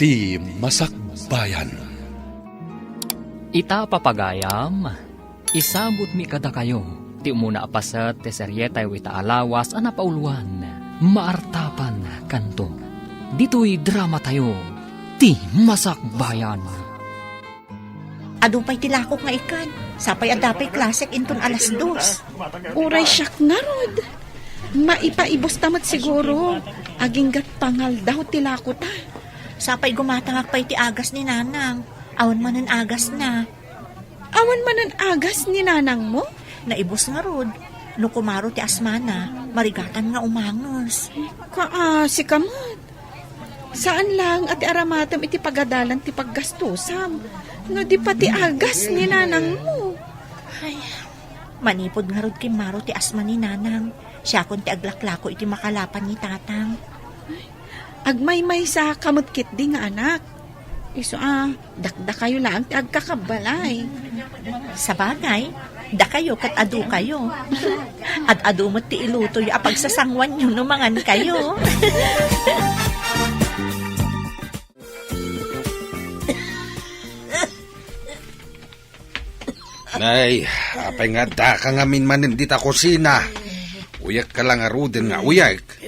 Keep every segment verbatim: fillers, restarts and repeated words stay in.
Ti Masakbayan. Ita, papagayam, isagutmi kadakayo ti umuna a paset ti serietayo ita a lawas a napauluan, Maartapan Kanto. Ditoy dramatayo, Ti Masakbayan. Adu pay ti lakok nga ikan. Sapay adda pay klasek inton alas dos. Uray siak ngarud. Maipaibos ta met siguro. Aginggat pangaldaw ti lakota. Sapay gumatangak pay ti agas ni Nanang. Awan manen agasna. Awan manen agas ni Nanang mo? Naibos ngarud. No kumaro ti asmana, marigatan nga umanges. Kaasi ka met. Saan laeng a ti aramatem iti pagadalan ti paggastosam, no di pati agas ni Nanang mo. Ay, manipud ngarud kimmaro ti asma ni Nanang, siakon ti aglaklako iti makalapan ni Tatang. Agmaymaysa ka met ketdi nga anak. Isu a, dakdakayo laeng ti agkakabbalay. Sabagay, dakayo ket adukayo. Ad-adu met ti ilutoyo a pagsasanguanyo no mangankayo. Nay, apay nga addaka ngamin manen dita kusina? Uyek ka la ngaruden nga uyek.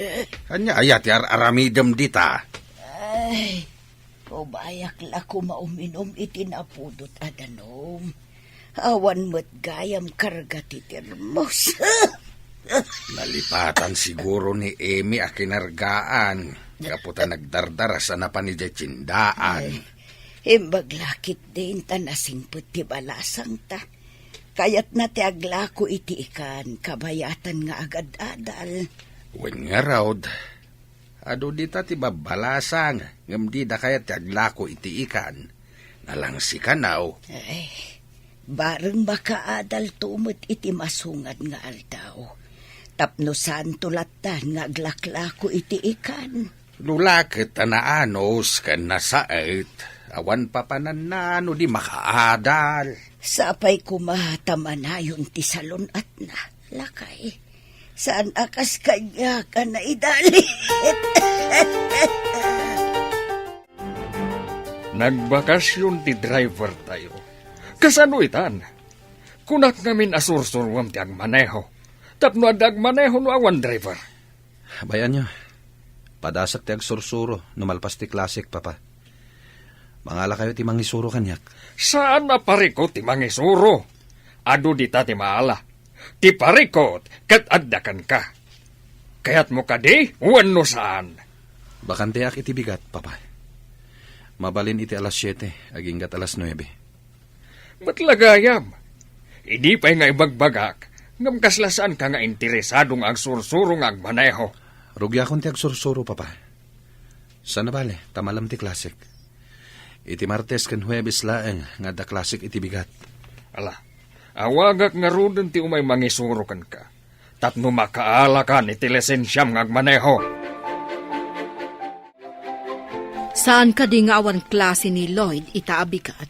Ania aya ti ar-aramidem dita? Ay, Umayak la koma uminum iti napudot a danum. Awan met gayam karga ti termos. Nalipatan siguro ni Emi a kinargaan, gapu ta nagdardaras a napan idiay tiendaan. Ay, imbag la ketdin ta nasingpet ti balasangta. Kayatna ti aglako iti ikan, kabayatan nga agad-adal. Wen ngarud, adu dita ti babbalasang, ngem dida kayat ti aglako iti ikan. Nalangsi kanaw. Ay, bareng makaadalto met iti masungad nga aldaw. Tapno saanto lattan nga aglaklako iti ikan. No la ket a naanus ken nasaet, awan papananna no di makaadal. Sapay koma ta manayon ti salun-atna, lakay. Saan a kas kaniak a naidalit. Nagbakasyon ti driver tayo. Kasano itan? Kunak ngamin a sursuruem ti agmaneho. Tapno adda agmaneho no awan driver. Bay-anyo, padasek ti agsursuro no malpas ti klasek, Papa. Mangalakayo ti mangisuro kaniak. Saan a parikut ti mangisuro. Adu dita ti maala. Ti parikut ket adda kenka. Kayatmo kadi wenno saan? Bakanteak iti bigat, Papa. Mabalin iti alas siete, aginggat alas nuebe. Met la gayam. Idi pay nga ibagbagak, ngem kasla saanka nga interesado nga agsursuro nga agmaneho. Rugiakon ti agsursuro, Papa. Saan a bale, ta malem ti klasek. Iti Martes ken Huebes laeng nga adda klasek iti bigat. Ala, awagak ngaruden ti umay mangisuro kenka, tapno makaalakan iti lisensiam nga agmaneho. Saan kadi nga awan klase ni Lloyd ita a bigat?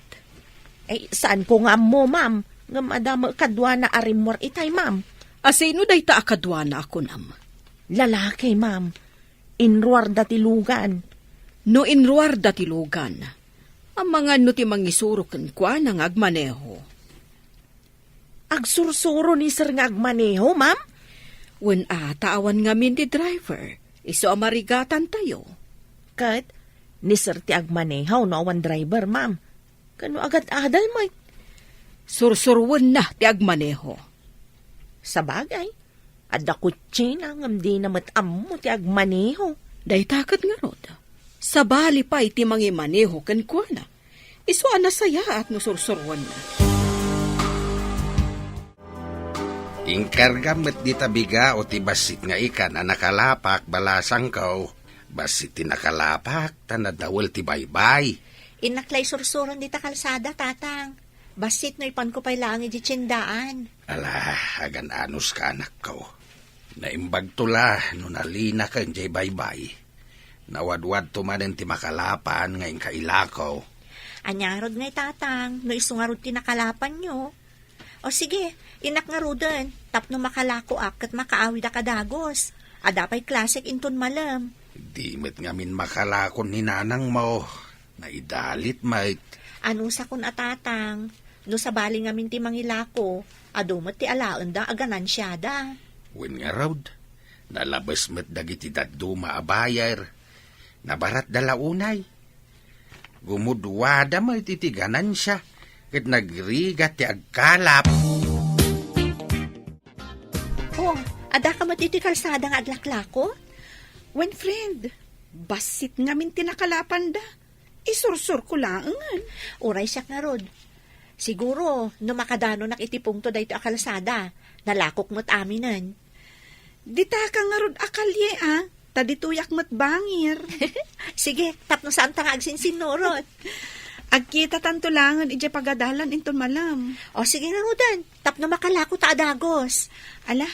Ay, saanko nga ammo, ma'am. Ngem adda met kaduana a rimmuar itay, ma'am. A sino dayta a kaduana a kunam? Lalaki, ma'am. Inruarda ti lugan. No inruarda ti lugan, amangan no ti mangisuro kenkuana nga agmaneho? Agsursuro ni sir nga agmaneho, ma'am? Wen a, ta awan ngamin ti driver. Isu a marigatantayo. Ket ni sir ti agmaneho no awan driver, ma'am. Kano agad-adal met? Sursuruenna ti agmaneho. Sabagay, adda kutsina ngem dina met ammo ti agmaneho. Dayta ket ngarud, sabali pay ti mangimaneho kenkuana. Isu a nasayaat no sursuruenna. Inkargam met dita bigao ti bassit nga ikan a nakalapak, balasangko. Bassit ti nakalapak, ta nadawel ti baybay. Innak la isursuron dita kalsada, Tatang. Bassit no ipanko pay laeng idiay tiendaan. Ala, agan-anos ka, anakko. Naimbagto la no nalinaken diay baybay. Nawadwadto manen ti makalapan nga inka ilako. Ania ngarud ngay, Tatang, no isu ngarud ti nakalapanyo? O sige, innak ngaruden, tapno makalakoak ket makaawidak a dagus. Adda pay klasek inton malem. Di met ngamin makalakon ni nanangmo. Naidalit met. Anusakon a tatang, no sabali ngamin ti mangilako, adu met ti alaenda a ganansiada. Wen ngarud, nalabes met dagiti dadduma a buyer. Nabaratda la unay. Gumudwada met iti ganansia, ket nagrigat ti agkalap. Oh, adda ka met iti kalsada nga aglaklako? Wen, friend, bassit ngamin ti nakalapanda. Isursurko laengen. Uray siak ngarud. Siguro, no makadanonak iti pungto daytoy a kalsada, nalakok met aminen. Dita ka ngarud a kalye, a? Ta ditoyak met bangir. Sige, tapno saanta nga agsinsinnurot. Agkitatanto laengen idiay pagadalan inton malem. O, sige ngaruden, tapno makalako ta a dagus. Ala,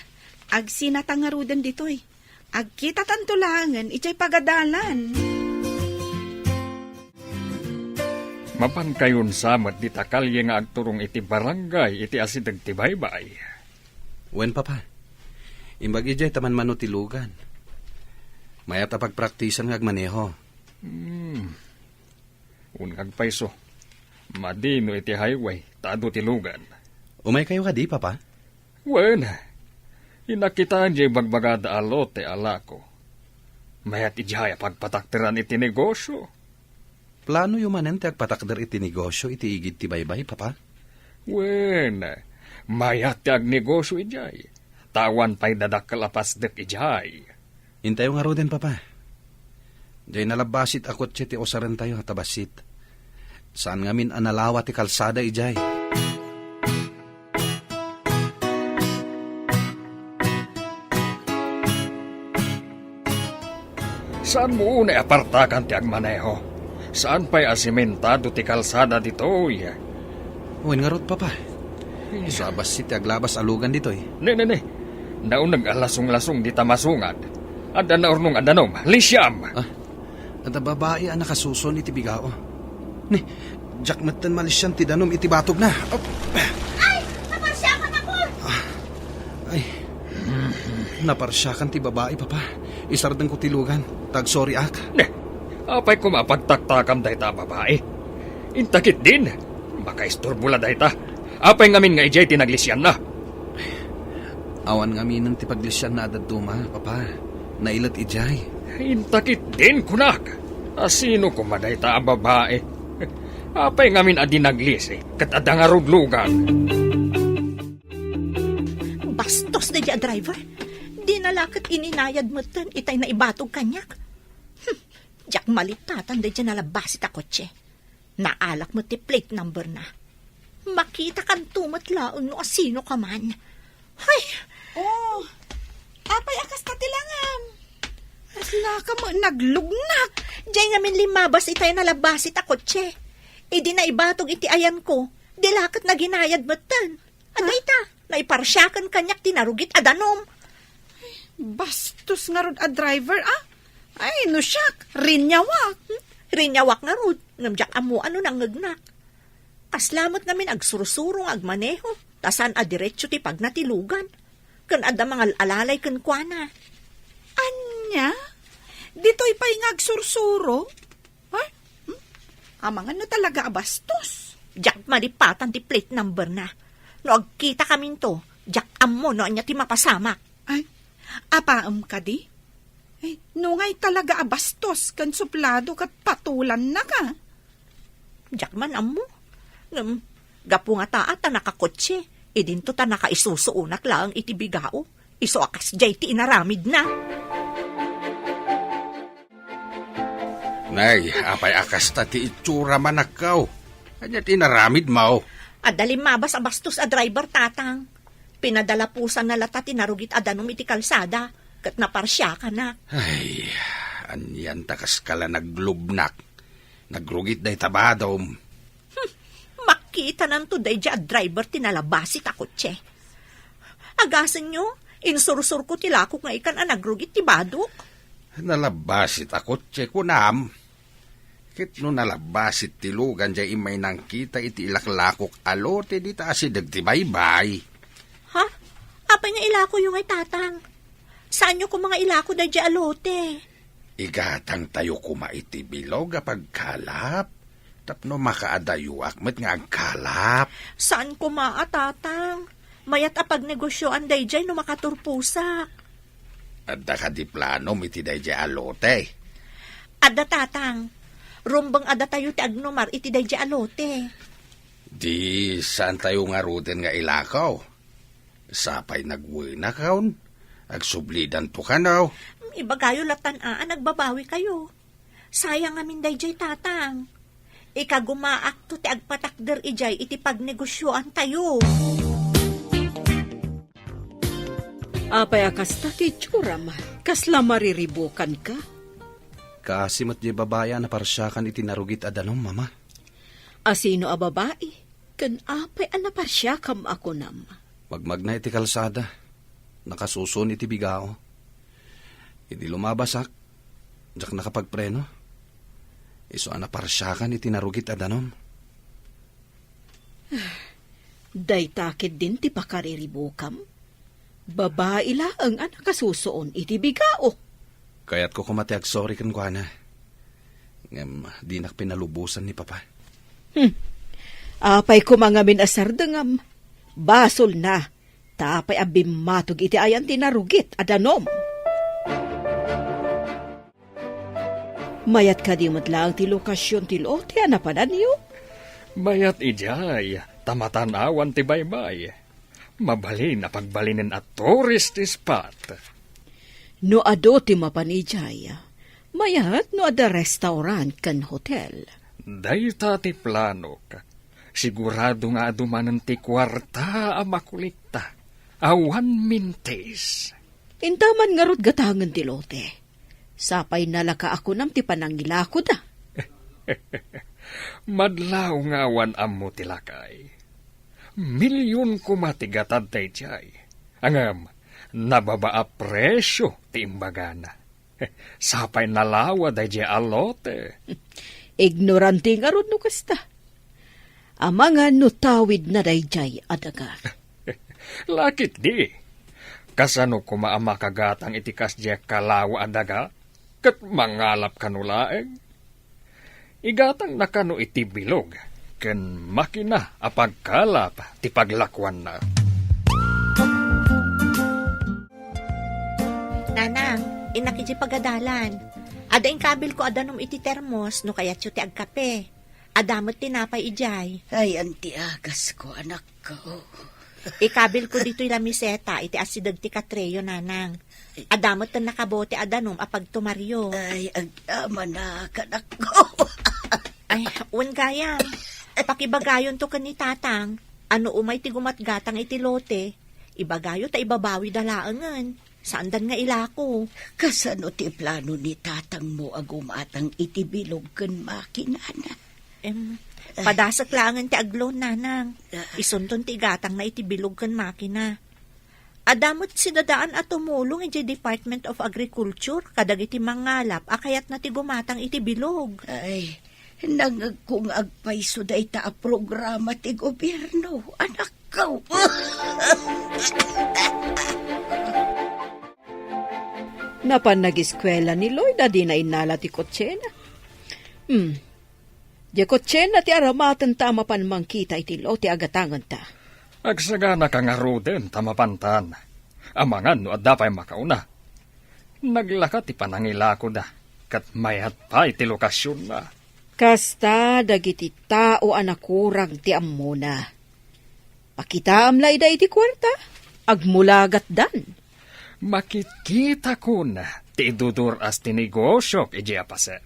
agsinata ngaruden ditoy. Agkitatanto laengen idiay pagadalan. Mapankayon sa met dita kalye nga agturong iti barangay iti asideg ti baybay. Wen, Papa. Imbag idiay ta manmano ti lugan. Mayat a pagpraktisan nga agmaneho. Hmm. Wen, agpayso. Madi no iti highway, ta adu ti lugan. Umaykayo kadi, Papa? Wen, inakitaen diay bagbagada a lote a lako. Mayat idiay a pagpatakderan iti negosio. Planoyo manen ti agpatakder iti negosio iti igid ti baybay, Papa? Wen, mayat ti agnegosio idiay. Ta awan pay dadakkel a pasdek idiay. Intayo ngaruden, Papa. Diay nalabbasit a kotse ti usarentayo ta bassit. Saan ngamin a nalawa ti kalsada idiay. Saanmo unay a partakan ti agmaneho. Saan pay a simentado ti kalsada ditoy. Wen ngarud, Papa. Isu a bassit ti aglabas a lugan ditoy. Ne, ne, ne. Nauneg a lasonglasong dita masungad. Adda naurnong a danum. Lisiam! Ah, adda babai a nakasuson iti bigao. Ne, diak metten malisian ti danum iti batogna. Op. Ay! Naparsiakan ako! Ah, ay. Naparsiakan ti babai, Papa. Isardengko ti lugan. Tagsoriak. Ne, apay koma a pagtaktakam dayta a babai? Inta ketdin, makaisturbo la dayta. Apay ngamin nga idiay ti naglisianna? Awan ngaminen ti paglisianna a dadduma, Papa. Nailet idiay. Inta ketdin, kunak. A sino koma dayta a babai? Apay ngamin a di naglisi ket adda ngarud lugan? Bastos daydiay a driver. Dina la ket ininayad metten itay naibatog kaniak. Hmm, diak malitatan daydiay nalabbasit a kotse. Naalak met ti plate number na. Makitakanto met laeng no asino ka man. Hay! Oh, apay a kasta ti langam? Kasla ka met naglugnak. Diay ngamin limmabas itay nalabbasit a kotse. Idi naibatog iti ayanko, di la ket naginayad metten. Adda ita, naiparsiakan kaniak ti narugit a danum. Bastos ngarud a driver, ah. Ay, no siak, rinyawak. Hmm? Rinyawak ngarud, ngem diak ammo no nangngegnak. Kasla met ngamin agsursuro nga agmaneho, ta saan a diretso ti pagna ti lugan. Ken adda mangal-alalay kenkuana. Ania? Ditoy pay nga agsursuro? Ay, hmm? Amangan no talaga a bastos. Diak malipatan ti plate number na. No agkitakaminto, diak ammo no ania ti mapasamak. Ay, apaem kadi? Ay, nungay talaga a bastos ken suplado ket patulanna ka. Diak man ammo. Ngem, gapu nga taa ta nakakotse, idinto ta nakaisusuonak laeng iti bigao. Isu a kasdiay ti inaramidna. Nay, apay a kasta ti itsura manakkaw? Ania ti inaramidmo? Adda limmabas a bastos a driver, tatang. Pinadalapusanna lata ti narugit a danum iti kalsada, ket naparsiakanak. Ay, anian ta kaskala naglubnak. Nagrugit dayta badom. Hmm, makitananto daydiay a driver ti nalabasit a kotse. Agasenyo, insursurko ti lakok nga ikan a nagrugit ti badok. Nalabasit a kotse, kunam. Ket no nalabasit ti lugan diay immay nangkita iti ilaklakok a lote dita asideg ti baybay. Ha? Apay nga ilakoyo ngay, tatang? Saanyo koma nga ilako daydiay a lote? Igatangtayo koma iti bilog a pagkalap tapno makaadayoak met nga agkalap. Saan koma a, Tatang. Mayat a pagnegosioan daydiay no makaturposak. Adda kadi planom iti daydiay a lote? Adda, Tatang. Rumbeng a datayo ti agnumar iti daydiay a lote. Di saantayo ngaruden nga ilako? Sapay nagwenakon, agsublidanto kano. Ibagayo latan a, a nagbabawikayo. Sayang ngamin daydiay, Tatang. Ikagumaakto ti agpatakder idiay iti pagnegosioantayo. Apay a kasta ti itsuram? Kasla mariribukanka? Kaasi met diay babai a naparsiakan iti narugit a danum, Mama. A sino a babai? Ken apay a naparsiakam a kunam? Magmagna iti kalsada. Nakasusuon iti bigao. Idi lumabasak, diak nakapagpreno. Isu a naparsiakan iti narugit a danum. Dayta ketdin ti pakariribukam? Babai laeng a nakasusuon iti bigao. Kayatko koma ti agsorry kenkuana. Ngem dinak pinalubosan ni Papa. Hmm. Apay koma ngamin a sardengam? Basolna, ta apay a bimmatog iti ayan ti narugit a danum? Mayat kadi met laeng ti lokasion ti lote a napananyo? Mayat idiay, ta matan-awan ti baybay. Mabalin a pagbalinen a tourist spot. No adu ti mapan idiay, mayat no adda restaurant ken hotel. Dayta ti planok. Sigurado nga adu manen ti kuarta a makulikta. Awan mintis. Intaman ngarud gatangen ti lote. Sapay nalaka a kunam ti panangilakoda. Madlaw nga awan ammo ti lakay. Milyon koma ti gatad daydiay. Ngem, nababa a presio ti imbagana. Sapay nalawa daydiay a lote. Ignorante ngarud no kasta. Amangan no tawidna daydiay a daga. Lakit di. Kasano koma a makagatang iti kasdiay a kalawa a daga? Ket mangalap kano laeng? Igatangna kano iti bilog ken makina a pagkalap ti paglakuanna. Nanang, innak iti pagadalan. Adda inkabilko a danum iti termos no kayatyo ti agkape. Adda met tinapay idiay. Ay, anti agasko, anakko. Ikabilko ditoy lamiseta iti asideg ti katreyo, Nanang. Adda met nakabote a danum a pagtumaryo. Ay, agdamanak, anakko. Ay, wen gayam. Pakibagayonto ken ni Tatang a no umay ti gumatgatang iti lote, ibagayo ta ibabawida laengen. Saandan nga ilako. Kasano ti plano ni tatangmo a gumatang iti bilog ken makinana? Em, padasek laengen ti agloan, Nanang. Ah. Isunton ti igatangna iti bilog ken makina. Adda met sidadaan a tumulong idiay Department of Agriculture kadagiti mangalap a kayatna ti gumatang iti bilog. Ay, nangngegko nga agpayso dayta a programa ti gobierno, anakko. Napan nagiskuela ni Lloyd a dina innala ti kotsena. Hmm. Diay kotsena ti aramatenta a mapan mangkita iti lote a gatangenta. Agsaganaka ngaruden ta mapantan. Amangan no adda pay makauna. Naglaka ti panangilakoda, ket mayat pay ti lokasionna. Kasta dagiti tao a nakurang ti ammona. Pakitaam la ida iti kuarta, agmulagatdan. Makitkitakon ti idudur-as ti negosiok idiay a paset.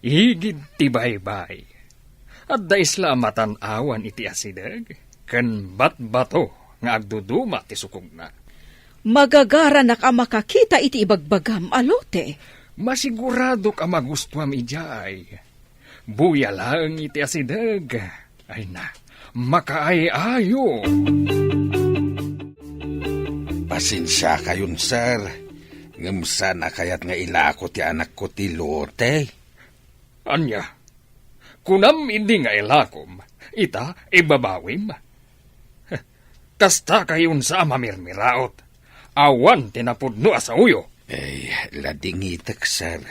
Igid ti baybay. Adda isla a matan-awan iti asideg, ken batbato nga agduduma ti sukogna. Magagaranak a makakita iti ibagbagam a lote. Masiguradok a magustuam idiay. Buya laeng iti asideg. Ay na, makaay-ayo. Pasensiakayon, sir. Ngem saan a kayat nga ilako ti anakko ti lote. Ania? Kunam idi nga ilakom, ita ibabawim? Kasta kayon sa a mamirmiraot. Awan ti napudno a saoyo. Ay, ladingitek, sir.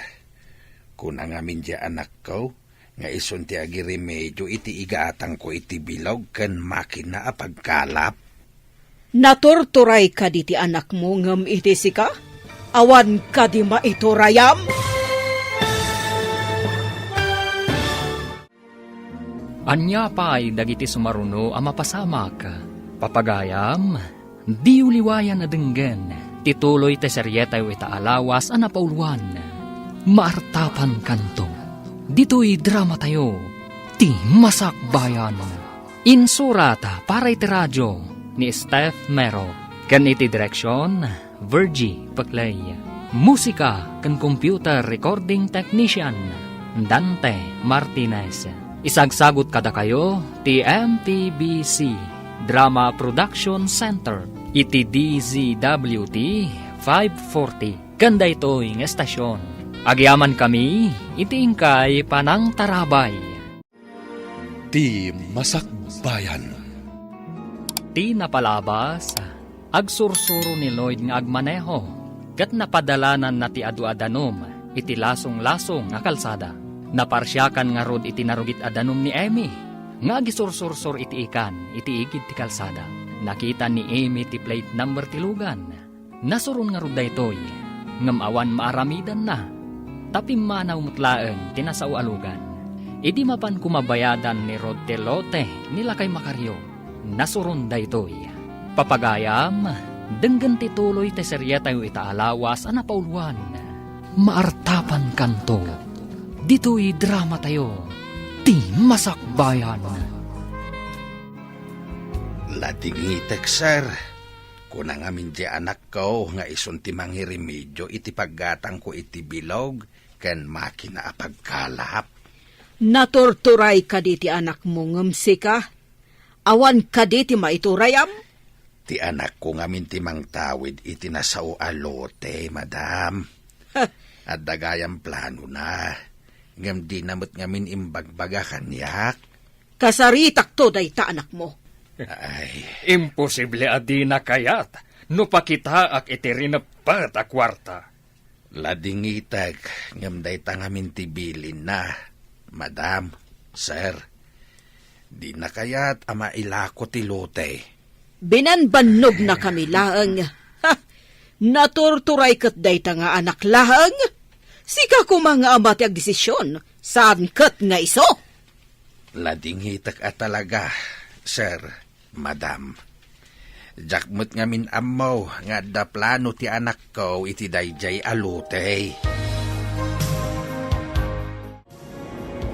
Kuna ngamin di anakko nga isun ti agiremedio iti igatangko iti bilog ken makina a pagkalap. Naturturay kadi ti anakmo ngem iti sika? Awan kadi maiturayam? Ania pay dagiti sumaruno a mapasamak? Papagayam, diyo liwayan a denggen ti tuloy ti serietayo ita a lawas a napauluan. Maartapankanto. Ditoy dramatayo, ti Masakbayan. Insurat para iti radio ni Steph Mero. Ken iti direksion, Virgie Peclay. Musika ken computer recording technician, Dante Martinez. Isagsagut kadakayo ti M T B C Drama Production Center iti D Z W T five forty ken daytoy nga estasion. Agyamankami iti inkay panangtarabay. Ti Masakbayan. Ti napalabas, agsursuro ni Lloyd nga agmaneho, ket napadalananna ti adu a danum iti lasonglasong a kalsada. Naparsiakan ngarud iti narugit a danum ni Emmy nga agisursursor iti ikan iti igid ti kalsada. Nakita ni Emmy ti plate number ti lugan. Nasuron ngarud daytoy, ngem awan maaramidanna, ta pimmanaw met laeng ti nasao a lugan. Idi mapan koma bayadan ni Rod ti lote ni Lakay Macario, nasuron daytoy. Papagayam, denggen ti tuloy ti serietayo ita a lawas a napauluan. Maartapankanto. Ditoy dramatayo, ti Masakbayan. Ladingitek, sir. Kuna ngamin di anakko nga isun ti mangiremedio iti paggatangko iti bilog ken makina a pagkalap. Naturturay kadi ti anakmo ngem sika? Awan kadi ti maiturayam? Ti anakko ngamin ti mangtawid iti nasao a lote, madam. Adda gayam planona, ngem dina met ngamin imbagbaga kaniak. Kasaritakto dayta anakmo. Ay. Imposible a dina kayat no pakitaak iti rineppet a kuarta. Ladingitek, ngem dayta ngamin ti bilinna, madam, sir. Dina kayat a mailako ti lote. Binanbannognakami laeng. Ha! Naturturay ket dayta nga anak laeng. Sika koma nga ama ti agdesision, saan ket nga isu. Ladingitek a talaga, sir, madam. Diak met ngamin ammo nga adda plano ti anakko iti daydiay a lote.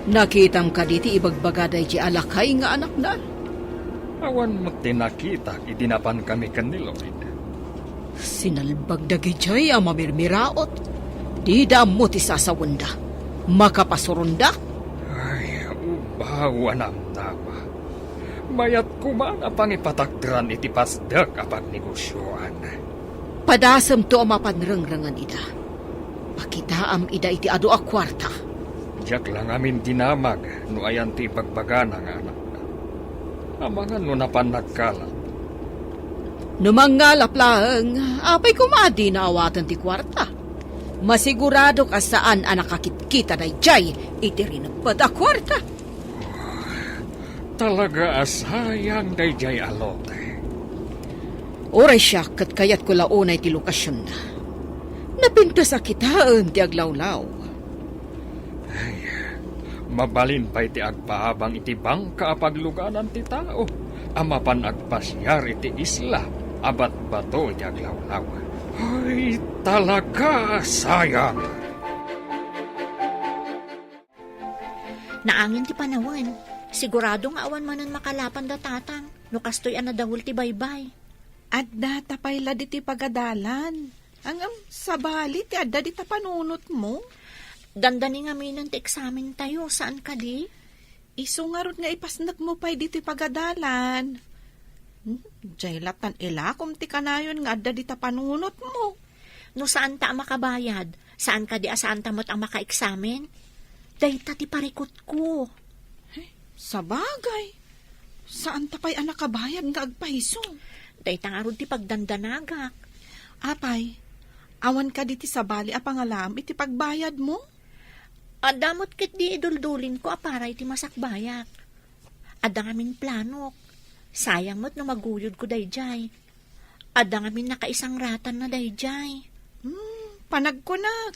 Nakitam kadi ti ibagbaga daydiay a lakay nga anakna? Awan met ti nakitak idi napankami ken ni Lloyd. Sinalbag dagidiay a mamirmiraot. Dida ammo ti sasawenda. Makapasuronda. Ay, ubaw a namnama. Mayat koma a pangipatakderan iti pasdek a pagnegosioan. Padasemto a mapan rengrengen ida. Pakitaam ida iti adu a kuarta. Diak la ngamin dinamag no ayan ti ibagbagana nga anakna. Amangan no napan nagkalat. No mangngalap laeng, apay koma a dina awaten ti kuarta? Masiguradok a saan a nakakitkita daydiay iti rineppet a kuarta. Talaga a sayang daydiay a lote. Uray siak ket kayatko la unay ti lokasionna. Napintas a kitaen ti aglawlaw. Ay, mabalin pay ti agpaabang iti bangka a pagluganan ti tao a mapan agpasiar iti isla a batbato iti aglawlaw. Ay, talaga a sayang! Naangin ti panawen. Sigurado nga awan manen makalapan da tatang no kastoy a nadawel ti baybay. Adda ta pay la ditoy pagadalan. Ngem sabali ti adda dita panunotmo. Dandani ngaminen ti eksamentayo, saan kadi? Isu ngarud nga ipasnekmo pay ditoy pagadalan. Hmm, diay lattan ilakom ti kanayon nga adda dita panunotmo. No saanta a makabayad, saan kadi a saanta met a makaeksamen? Dayta ti parikutko. Ay, sabagay. Saanta pay a nakabayad nga agpayso. Dayta ngarud ti pagdandanagak. Apay, Awan kadi ti sabali a pangalaam iti pagbayadmo? Adda met ketdi iduldulinko a para iti masakbayak. Adda ngamin planok. Sayang met no maguyodko daydiay. Adda ngamin nakaisangratanna daydiay. Hmm, panagkunak,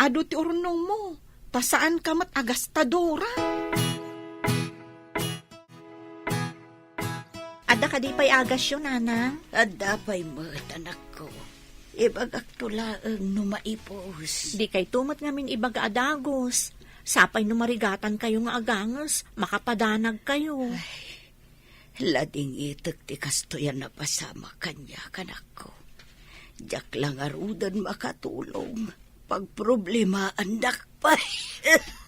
adu ti urnongmo, ta saanka met a gastadora. Adda kadi pay agasyo, nanang? Adda pay met, anakko. Ibagakto laeng no maipus. Dikayto met ngamin ibaga a dagus. Sapay no marigatankayo nga aganges, makapadanagkayo. Ay, ladingitek ti kastoy a napasamak kaniak, anakko. Diak la ngaruden makatulong. Pagproblemaandak pay.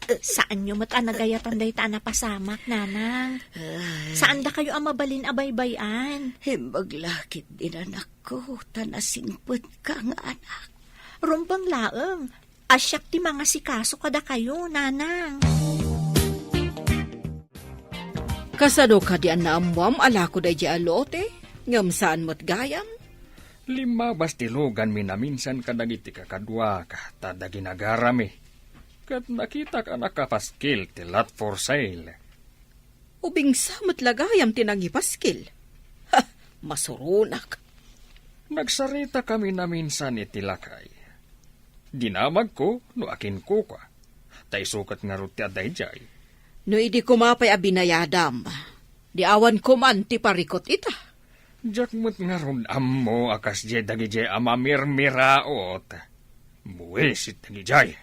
Saanyo met a nagayatan dayta a napasamak, nanang. Ay. Saandakayo a mabalin a baybay-an. Imbag la ketdin, anakko, ta nasingpetka nga anak. Rumbeng laeng, a siak ti mangasikaso kadakayo, nanang. Kasano kadi a naammuam a lako daydiay a lote, ngem saan met gayam? Limmabas ti luganmi naminsan kadagiti kakaduak ta adda ginagarami. Ket nakitak a nakapaskil ti lot for sale. Ubingsa met la gayam ti nangipaskil. Ha, masuronak. Nagsaritakami naminsan iti lakay. Dinamagko no akinkukua. Ta isu ket ngarud ti adda idiay. No idi koma pay a binayadam, di awan koman ti parikut ita. Diak met ngarud ammo a kasdiay dagidiay a mamirmiraot. Buisit dagidiay.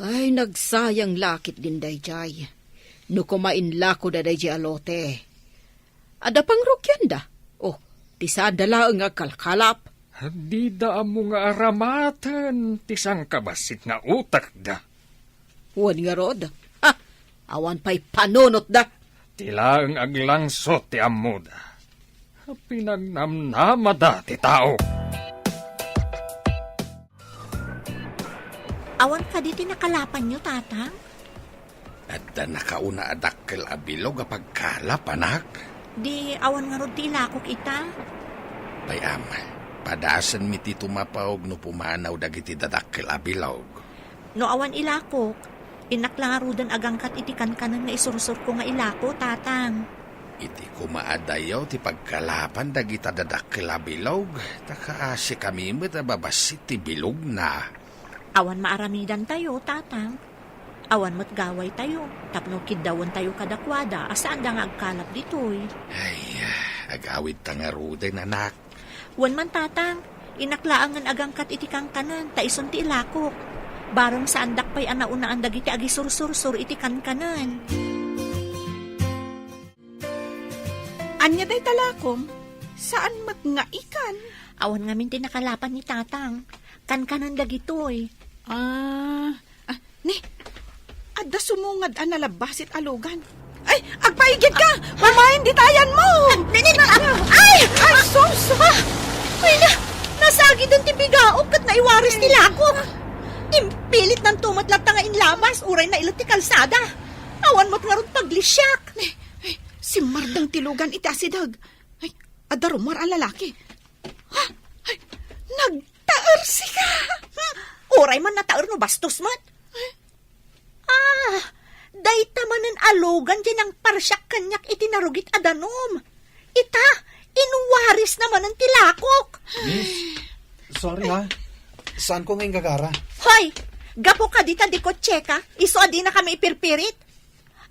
Ay, nagsayang la ketdin daydiay. No koma inlako da daydiay a lote. Adda pangrugianda. Oh, ti saanda laeng nga agkalkalap. Dida ammo nga aramaten ti sangkabassit nga utekda. Wen ngarud, ha, awan pay panunotda. Ti laeng aglangsot ti ammoda. Pinagnamnamada ti tao. Awan kadi ti nakalapanyo, Tatang? Adda nakauna a dakkel a bilog a pagkalap, anak. Di awan ngarud ti ilakok ita? Pay-am, padasenmi ti tumapawg no pumanaw dagiti dadakkel a bilog. No awan ilakok, innak la ngaruden agangkat iti kankanen nga isursurko nga ilako, Tatang. Iti koma a dayaw ti pagkalapan dagita dadakkel a bilog, ta kaasikami met a babassit ti bilogna. Awan maaramidantayo, Tatang. Awan met gawaytayo, tapno kiddawentayo kadakuada a saanda nga agkalap ditoy. Ay, agawidta ngaruden, anak. Wen man, Tatang, innak laengen agangkat iti kankanen, ta isun ti ilakok. Bareng saandak pay a naunaan dagiti agisursursor iti kankanen. Ania dayta lakom? Saan met nga ikan? Awan ngamin ti nakalapan ni Tatang. Kankanen dagitoy. Ah, ah, ni, adda sumungad a nalabbasit a lugan. Ay, agpaigid ka! Mamain ditayan mo! Ah, ni, ni, ni, ah, ay! Ay, sus! Ah! Ay, na, nasagiden ti bigaok ket naiwaris ti lakok. Impilit nanto met latta nga inlabas, uray nailet ti kalsada. Awan met ngarud paglisiak. Ni, ay, simmardeng ti lugan iti asideg. Ay, adda rummuar a lalaki. Ha? Ay, nagtaersika! Hmm, uray man nataer no bastos met. Ay. Ah, dayta manen a lugan ti nangparsiak kaniak iti narugit a danum. Ita, inwarisna manen ti lakok. Miss, sorry ha. Saanko nga inggagara. Hoy, gapu kadi ta dikotseka, isu a dinakami ipirpirit.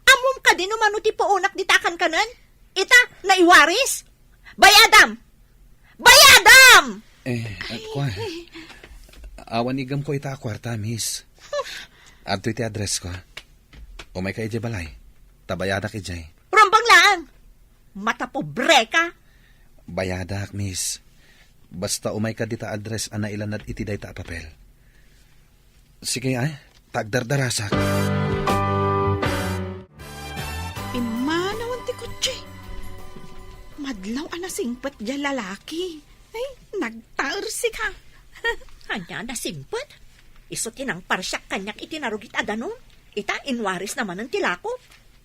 Ammom kadi no mano ti puonak dita a kankanen? Ita, naiwaris? Bayadam! Bayadam! Eh, at kuan. Awan igamko ita a kuarta, miss. Adtoy ti addressko. Umayka idiay balay. Ta bayadak idiay. Rumbeng laeng! Matapobreka! Bayadak, miss. Basta umayka dita address a nailanad iti dayta a papel. Sige, ay, ta agdardarasak. Pimmanawen ti kotse. Madlaw a nasingpet diay lalaki. Ay, nagtaersika. Ania a nasingpet? Isu ti nangparsiak kaniak iti narugit a danum. Ita, inwarisna manen ti lakok.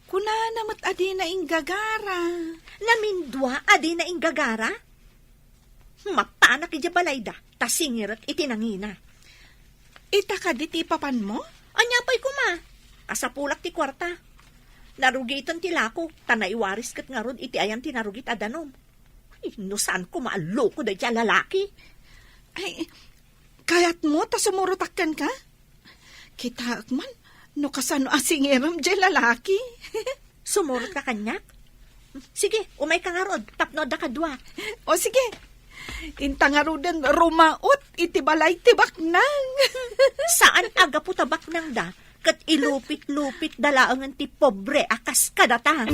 Kunana met a dina inggagara. Namindua a dina inggagara? Mapanak idiay balayda, ta singirek iti nangina. Ita kadi ti ipapanmo? Ania pay koma? Kasapulak ti kuarta. Narugiten ti lako, ta naiwaris ket ngarud iti ayan ti narugit a danum. Ay, no saan koma a loko daydiay a lalaki? Ay, kayatmo ta sumurotak kenka? Kitaek man, no kasano a singirem diay lalaki. Sumurot ka kaniak? Sige, umay ka ngarud, tapno adda kadua. O sige, inta ngaruden rumaot iti balay ti baknang. Saan a gapu ta baknangda, ket ilupit-lupitda laengen ti pobre a kas kadata.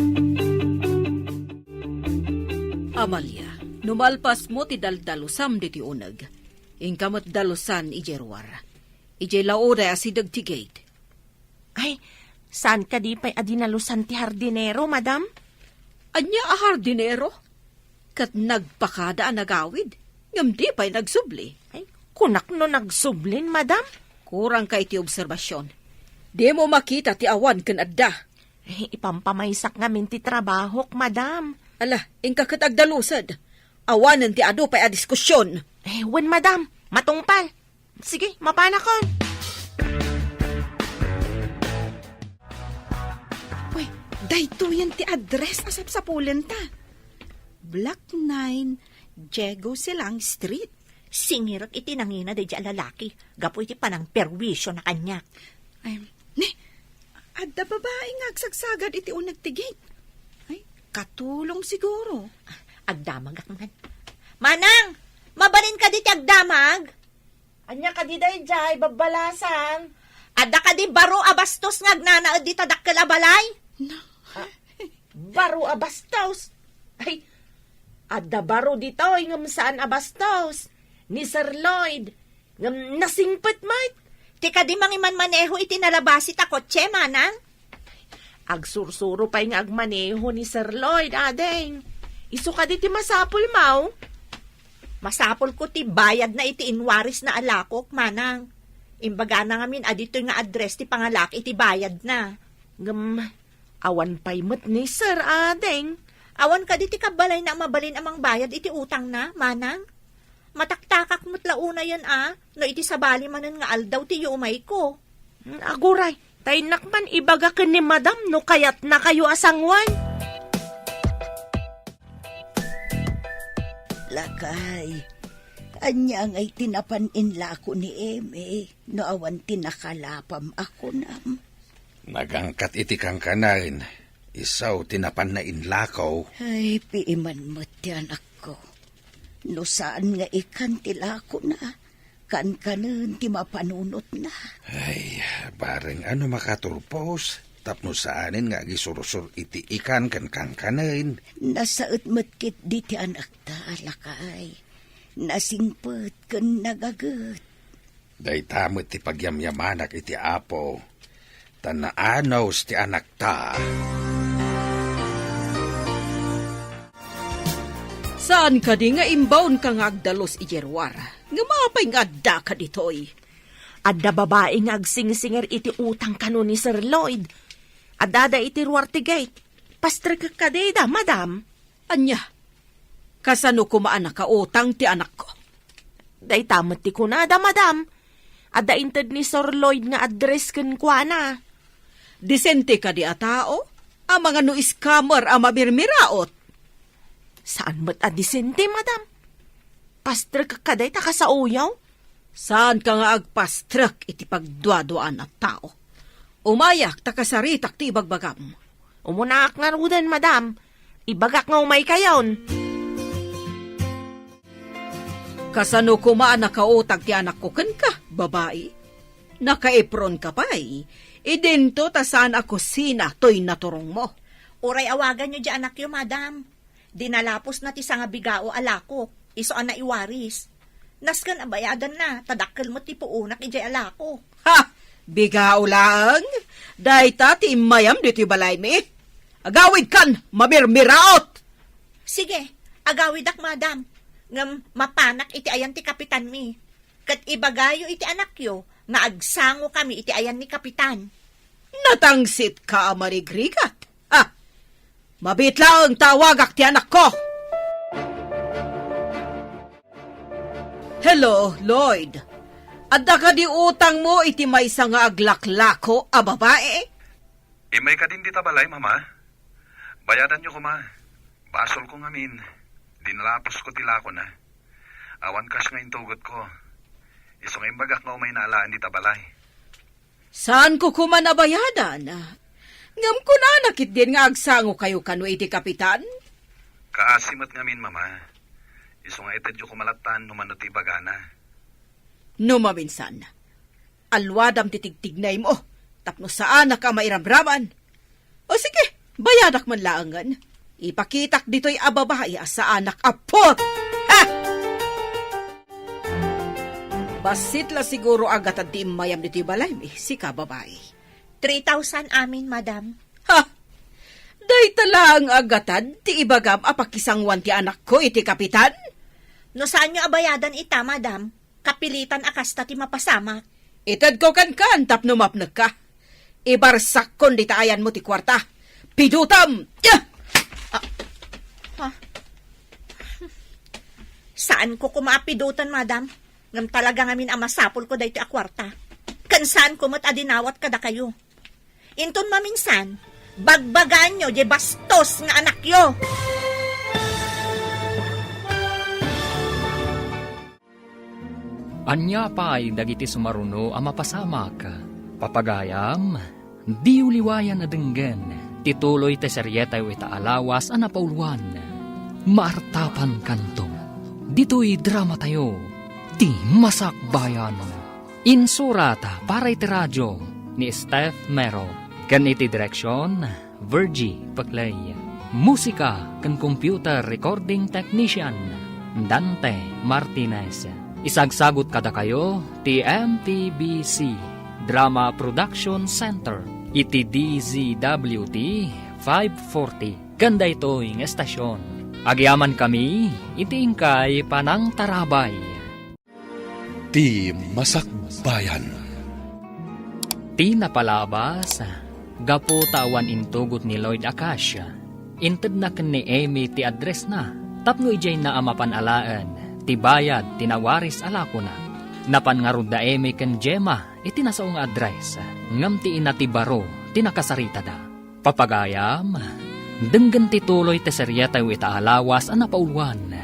Amalia, no malpasmo ti daldalusam ditoy uneg, inka met dalusan idiay ruar. Idiay laoday asideg ti gate. Ay, saan kadi pay a dinalusan ti hardinero, madam? Ania a hardinero? Ket nagpakada a nagawid, ngem di pay nagsubli. Ay, kunak no nagsublin, madam? Kurang ka iti obserbasion. Dimo makita ti awan ken adda. Ay, ipampamaysak ngamin ti trabahok, madam. Ala, inka ket agdalused. Awanen ti adu pay a diskusion. Eh, wen, madam. Matungpal. Sige, mapanakon. Uy, daytoyen ti address a sapsapulenta. Block nine, Diego Silang Street. Singirek iti nangina daydiay a lalaki gapu iti panangperwisio na kaniak. Ay, ni, adda babai nga agsagsagad iti uneg ti gate. Ay, katulong siguro. Agdamagak man. Manang, mabalin kadi ti agdamag? Ania kadi daydiay, babbalasan? Adda kadi baro a bastos nga agnanaed dita dakkel a balay? Na. Ah, baro a bastos? Ay, adda baro ditoy ngem saan a bastos. Ni Sir Lloyd, ngem nasingpet met. Ti kadi mangimanmaneho iti nalabasi ta kotse, manang? Agsursuro pay nga agmaneho ni Sir Lloyd, ading. Isu kadi ti masapul, maw? Masapulko ti bayadna iti inwarisna a lakok, manang. Imbagana ngamin a ditoy nga address ti pangalak iti bayadna. Ngem, awan pay met ni Sir, ading. Awan kadi ti kabbalayna a mabalin a mangbayad iti utangna, manang? Mataktakak met la unayen a, no iti sabali manen nga aldaw ti yumayko. Hmm, aguray, ta innak man ibaga ken ni Madam no kayatnakayo a sangoen. Lakay, ania ngay ti napan inlako ni Eme no awan ti nakalapam a kunam? Nagangkat iti kankanaen, isu ti napanna inlako. Ay, piiman met ti anakko. No saan nga ikan ti lakona, kankanen ti mapanunotna. Ay, bareng a no makaturpos, tapno saanen nga agisursor iti ikan ken kankanen. Nasaet met ketdi ti anakta, lakay. Nasingpet ken nagaget. Dayta met ti pagyamyamanak iti Apo, ta naanus ti anakta. Saan kadi nga imbaonka nga agdalus idiay ruar? Ngem apay nga addaka ditoy? Adda babai nga agsingsingir iti utang kano ni Sir Lloyd. Addada iti ruar ti gate. Pastrekek kadi da, madam. Ania? Kasano koma a nakautang ti anakko? Dayta met ti kunada, madam. Adda inted ni Sir Lloyd nga address kenkuana. Disente kadi a tao? Amangan no scammer a mamirmiraot? Saan met a disente, madam. Pastrek kadi ta kasaoyo? Saanka nga agpastrek iti pagduaduaan a tao. Umayak ta kasaritak ti ibagbagam. Umunaak ngaruden, madam. Ibagak nga umaykayon. Kasano koma a nakautang ti anakko kenka, babai? Nakaipronka pay. Idinto ta saan a kusina toy naturongmo. Uray awaganyo diay anakyo, madam. Dinalapusna ti sangabigao a lakok, isu a naiwaris. Nasken a bayadanna, ta dakkel met ti puonak idiay a lako. Ha! Bigao laeng? Dayta ti immayam ditoy balaymi? Agawidkan, mamirmiraot! Sige, agawidak, madam. Ngem mapanak iti ayan ti kapitanmi. Ket ibagayo iti anakyo nga agsangokami iti ayan ni kapitan. Natangsitka a marigrigat. Ha! Mabiit laeng ta awagak ti anakko! Hello, Lloyd. Adda kadi utangmo iti maysa nga aglaklako a babae? Immay kadin dita balay, Mama. Bayadanyo koma. Basolko ngamin. Dinalaposko ti lakona. Awan cash nga intugotko. Isu nga imbagak nga umayna alaen dita balay. Saanko koma a bayadan. Ngem kunana ketdin nga agsangokayo kano iti kapitan? Kaasi met ngamin, Mama. Isu nga itedyo koma lattan no mano ti ibagana. No maminsan, alwadam ti tigtignaymo tapno saanak a mairamraman. O sige, bayadak man laengen. Ipakitak ditoy a babai a saanak a put! Ha! Bassit la siguro a gatad ti immayam ditoy balaymi, sika babai. Three thousand amin, madam. Ha! Dayta laeng a gatad ti ibagam a pakisangoan ti anakko iti kapitan? No saanyo a bayadan ita, madam, kapilitan a kasta ti mapasamak. Itedko kenka tapno mapnekka. Ibarsakkon dita ayanmo ti kuarta. Pidutam! Ah! Ah. Saanko koma a pidutan, madam. Ngem talaga ngamin a masapulko daytoy a kuarta. Ken saanko met a dinawat kadakayo. Inton maminsan, bagbagaanyo diay bastos nga anakyo. Ania pay dagiti sumaruno a mapasamak? Papagayam, diyo liwayan a denggen ti tuloy ti serietayo ita a lawas a napauluan. Maartapankanto. Ditoy dramatayo, Ti Masakbayan. Insurat para iti radio ni Steph Mero. Ken iti direksion, Virgie Peclay. Musika ken computer recording technician, Dante Martinez. Isagsagut kadakayo ti M P B C Drama Production Center iti D Z W T five forty. Ken daytoy nga estasion, agyamankami iti inkay panangtarabay. Ti Masakbayan. Ti napalabas, gapu ta awan intugot ni Lloyd a cash, intedna ken ni Amy ti addressna tapno idiayna a mapan alaen ti bayad ti nawaris a lakona. Napan ngarud da Amy ken Gemma iti nasao nga address, ngem ti ina ti baro ti nakasaritada. Papagayam, denggen ti tuloy ti serietayo ita a lawas a napauluan.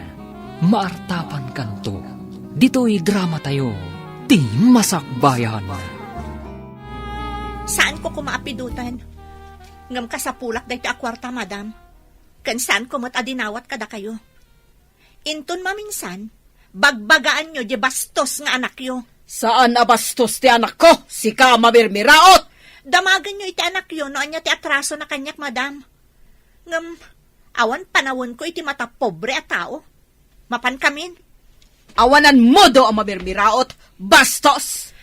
Maartapankanto. Ditoy dramatayo, Ti Masakbayan. Saanko koma a pidutan. Ngem kasapulak daytoy a kuarta, madam. Ken saanko met a dinawat kadakayo. Inton maminsan, bagbagaanyo diay bastos nga anakyo. Saan a bastos ti anakko, sika a mamirmiraot! Damagenyo iti anakyo no ania ti atrasona kaniak, madam. Ngem, awan panawenko iti matapobre a tao. Mapankamin. Awan ammoda a mamirmiraot, bastos!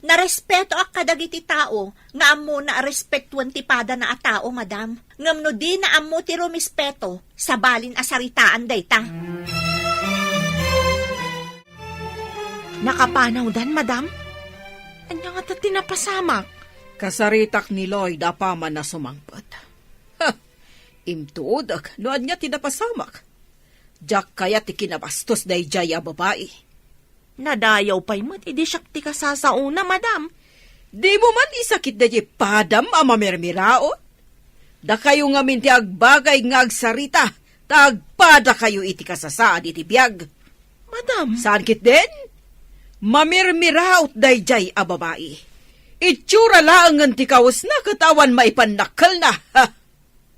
Narespetoak kadagiti tao nga ammona a respetuen ti padana a tao, madam. Ngem no dina ammo ti rumispeto, sabalin a saritaan dayta. Nakapanawdan, madam? Ania ngata ti napasamak? Kasaritak ni Lloyd apaman a sumangpet. Ha! Intuodek no ania ti napasamak. Diak kayat ti kinabastos daydiay a babai. Nadayaw pay met idi siak ti kasasaona, madam. Dimo man isakit daydiay padam a mamirmiraot? Dakayo ngamin ti agbagay nga agsarita, ta agpadakayo iti kasasaan iti biag. Madam. Saan ketdin? Mamirmiraot daydiay a babai. Itsura laengen ti kawesna ket awan maipannakkelna. Ha!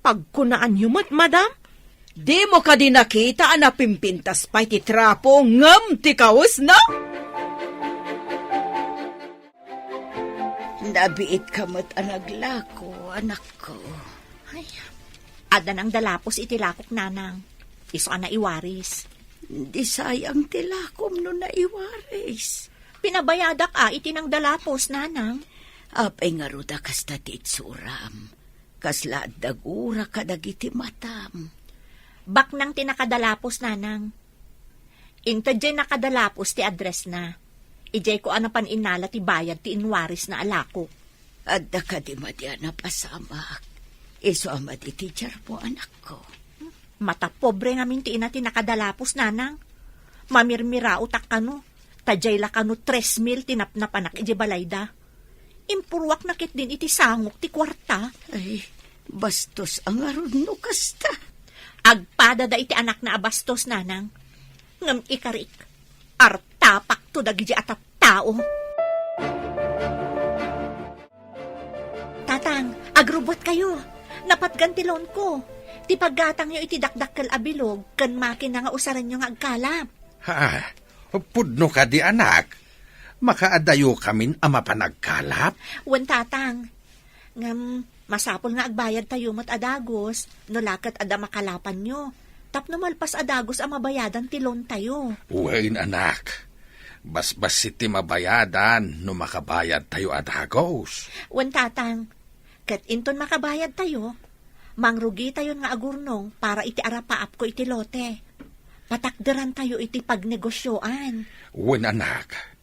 Pagkunaanyo met, madam? Dimo kadi nakita a napimpintas pay ti trapo ngem ti kawesna? Nabiitka met a naglako, anakko. Ay, adda nangdalapos iti lakok, nanang. Isu a naiwaris. Di sayang ti lakom no naiwaris. Pinabayadak a iti nangdalapos, nanang. Apay ngarud a kasta ti itsuram? Kasla adda gura kadagiti matam. Baknang ti nakadalapos, nanang. Inted diay nakadalapos ti addressna. Idiay ko a napan innala ti bayad ti inwarisna a lakok. Adda kadi madi a napasamak? Isu a madi ti diarmo, anakko. Matapobre ngamin ti ina ti nakadalapos, nanang. Mamirmiraotak kano. Ta diay la kano tres mil ti napnapanak idiay balayda. Impurruakna ketdin iti sangok ti kuarta. Ay, bastos a ngarud no kasta. Agpada da iti anakna a bastos, nanang. Ngem ikarik, artapakto dagiti a tattao. Tatang, agrubbuatkayo. Napatgan ti loanko. Ti paggatangyo iti dakdakkel a bilog ken makina nga usarenyo nga agkalap. Ha? Pudno kadi, anak? Makaadayo kamin a mapan agkalap? Wen, Tatang. Ngem, masapul nga agbayadtayo met a dagus, no la ket adda makalapanyo. Tapno malpas a dagus a mabayadan ti loantayo. Wen, anak. Basbassit ti mabayadan no makabayadtayo a dagus. Wen, Tatang. Ket inton makabayadtayo, mangrugitayon nga agurnong para iti arapaapko iti lote. Patakderantayo iti pagnegosioan. Wen, anak.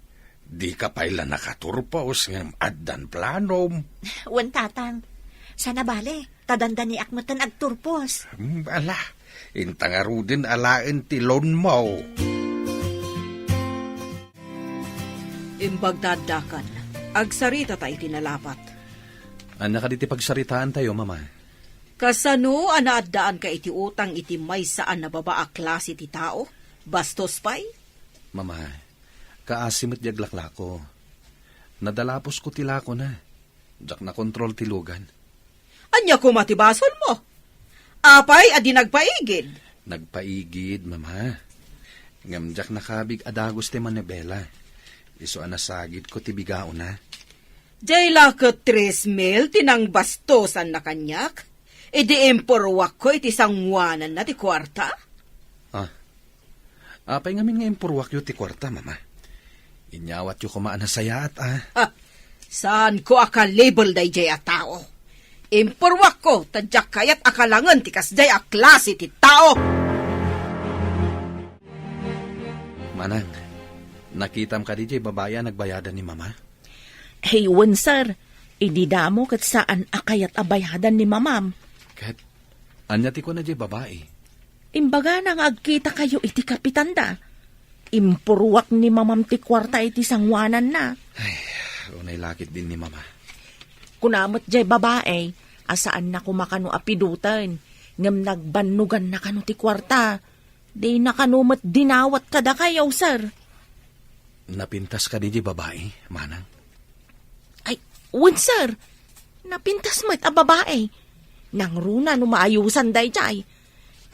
Dika pay la nakaturpos ngem addan planom. Wen, Tatang. Saan a bale, ta dandaniak metten agturpos. Hmm, ala, inta ngaruden alaen ti loanmo. Imbag ta addakan, agsaritata iti nalapat. Ania kadi ti pagsaritaantayo, Mama? Kasano a naaddaanka iti utang iti maysa a nababa a klase ti tao? Bastos pay? Mama, kaasi met di aglaklako. Nadalaposko ti lakona. Diak nakontrol ti lugan. Ania koma ti basolmo? Apay a di nagpaigid? Nagpaigid, Mama. Ngem diak nakabig a dagus ti manibela. Isu a nasagidko ti bigaona. Diay la ket tres mil ti nangbastosanna kaniak? Idi impurruakko iti sangoananna ti kuarta? Ah. Apay ngamin nga impurruakyo ti kuarta, Mama? Inyawatyo koma a nasayaat, ah. Ha! Saanko a kalibel daydiay a tao. Impurruakko ta diak kayat a kalangen ti kasdiay a klase ti tao. Manang, nakitam kadi diay babai a nagbayadan ni Mama? Hey, wen, sir. Idi damo ket saan a kayat a bayadan ni Mamam. Ket ania ti kuna diay babai? Imbagana nga agkitakayo iti kapitanda. Impurruak ni Mamam ti kuarta iti sangoananna. Ay, unay la ketdin ni Mama. Kuna met diay babai a saanna koma kano a piduten, ngem nagbannoganna kano ti kuarta. Dina kano met dinawat kadakayo, sir. Napintas kadi diay babai, Manang? Ay, wen, sir. Napintas met a babai. Nangruna no maayusan daydiay.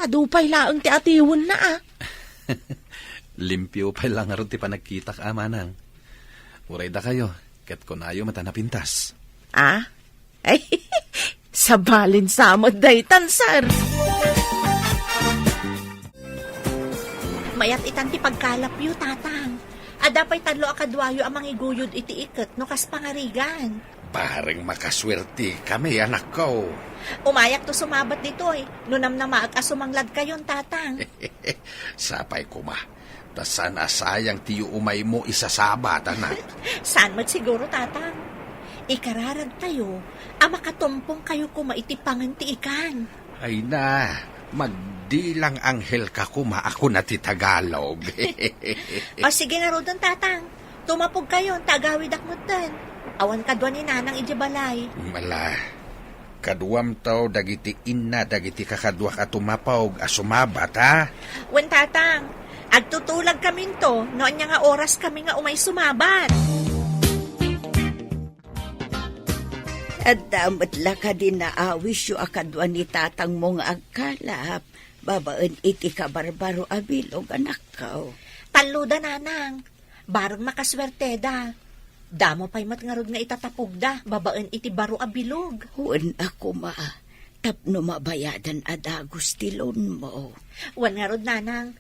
Adu pay laeng ti atiwenna, a. Limpio pay la ngarud ti panagkitak, a, Manang. Uray dakayo, ket kunayo met a napintas. A? Ay, sabalin sa met daytan, sir. Mayat itan ti pagkalapyo, Tatang. Adda pay tallo a kaduayo a mangiguyod iti iket no kas pangarigan. Bareng makasuertekami, anakko. Umayakto sumabat ditoy, no namnamaek a sumangladkayon, Tatang. Sapay koma, ta saan a sayang ti yuumaymo isasabat, anak. Saan met siguro, Tatang. Ikararagtayo a makatumpongkayo koma iti pangen ti ikan. Ay na, magdilang anghel ka koma a kuna ti Tagalog. O, sige ngaruden, Tatang. Tumapogkayon, ta agawidak metten. Awan kadua ni Nanang idiay balay. Ala, kaduamto dagiti inna dagiti kakaduak a tumapog a sumabat, ha? Wen, Tatang. Agtutulagkaminto no ania nga oraskami nga umay sumabat. Adda met la kadi naawisyo a kadua ni tatangmo nga agkalap babaen iti kabarbaro a bilog, anakko? Talloda, Nanang. Bareng makasuerteda. Damo pay met ngarud nga itatapogda babaen iti baro a bilog. Wen a koma, tapno mabayadan a dagus ti loanmo. Wen ngarud, Nanang.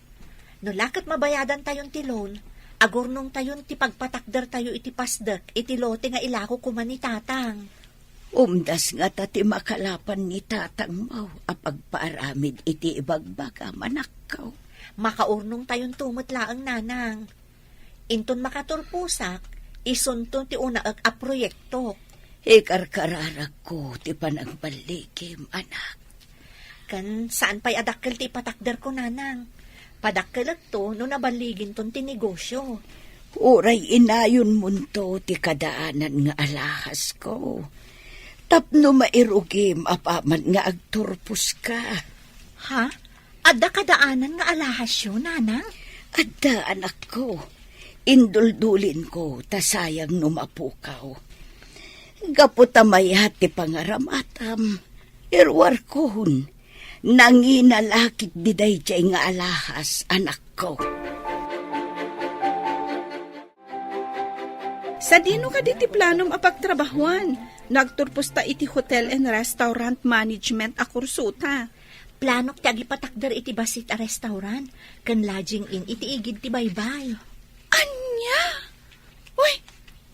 No la ket mabayadantayon ti loan, agurnongtayon ti pagpatakdertayo iti pasdek iti lote nga ilako koma ni Tatang. Umdas ngata ti makalapan ni tatangmo a pagpaaramid iti ibagbagam, anakko. Makaurnongtayonto met laeng, Nanang. Inton makaturposak, isunto ti unaek a proyektok. Ikarkararagko ti panangballigim, anak. Ken saan pay a dakkel ti ipatakderko, Nanang. Padakkelekto no naballiginton ti negosio. Uray inayonmonto ti kadaanan nga alahasko, tapno mairugim apaman nga agturposka. Ha? Adda kadaanan nga alahasyo, nanang? Adda, anakko. Induldulinko, ta sayang no mapukaw. Gapu ta mayat ti pangaramatam, iruarkon, nangina la ketdi daydiay nga alahas, anakko. Sadino kadi ti planom a pagtrabahuan? Nagturposta iti hotel and restaurant management a kursota. Planok ti agipatakder iti bassit a restaurant ken lodging inn iti igid ti baybay. Ania? Uy,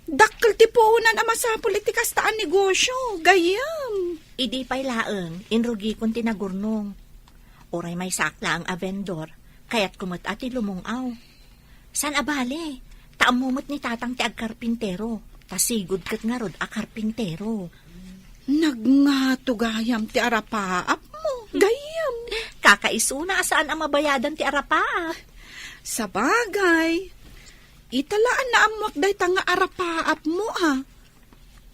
dakkel ti puonan a masapul iti kasta a negosio, gayyem. Idi pay laeng, inrugikon ti nagurnong. Uray maysaak laeng a vendor, kayatko met a ti lumung-aw. Saan a bale, ta ammo met ni tatang ti agkarpintero, ta sigud ket ngarud a karpintero. Nagngato gayam ti arapaapmo, gayyem. Kakaisuna a saan a mabayadan ti arapaap. Sabagay, ita la a naammoak dayta nga arapaapmo, a.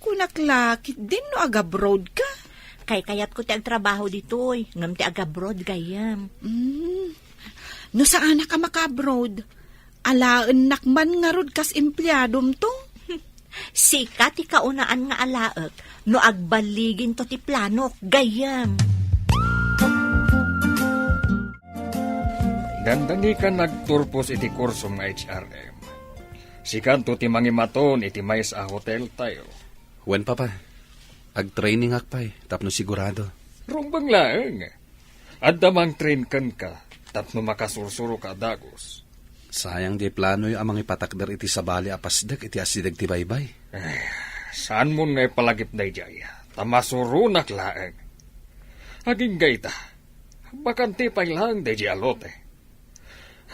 Kunak la, ketdin no agabroad ka? Kaykayatko ti agtrabaho ditoy, ngem ti agabroad, gayyem. Mm. No saanak a makaabroad, alaennak man ngarud kas empleadomto. Sika ti kaunaan nga alaek no agbaliginto ti planok, gayyem. Dandani ka nagturpos iti kursom nga H R M. Sikanto ti mangimaton iti maysa a hoteltayo. Wen, Papa. Agtrainingak pay tapno sigurado. Rumbeng laeng. Adda mangtrain kenka tapno makasursuroka a dagus. Sayang diay planoyo a mangipatakder iti sabali a pasdek iti asideg ti baybay. Ay, saanmon nga ipalagip daydiay, ta masuronak laeng. Agingga ita, bakante pay laeng daydiay a lote.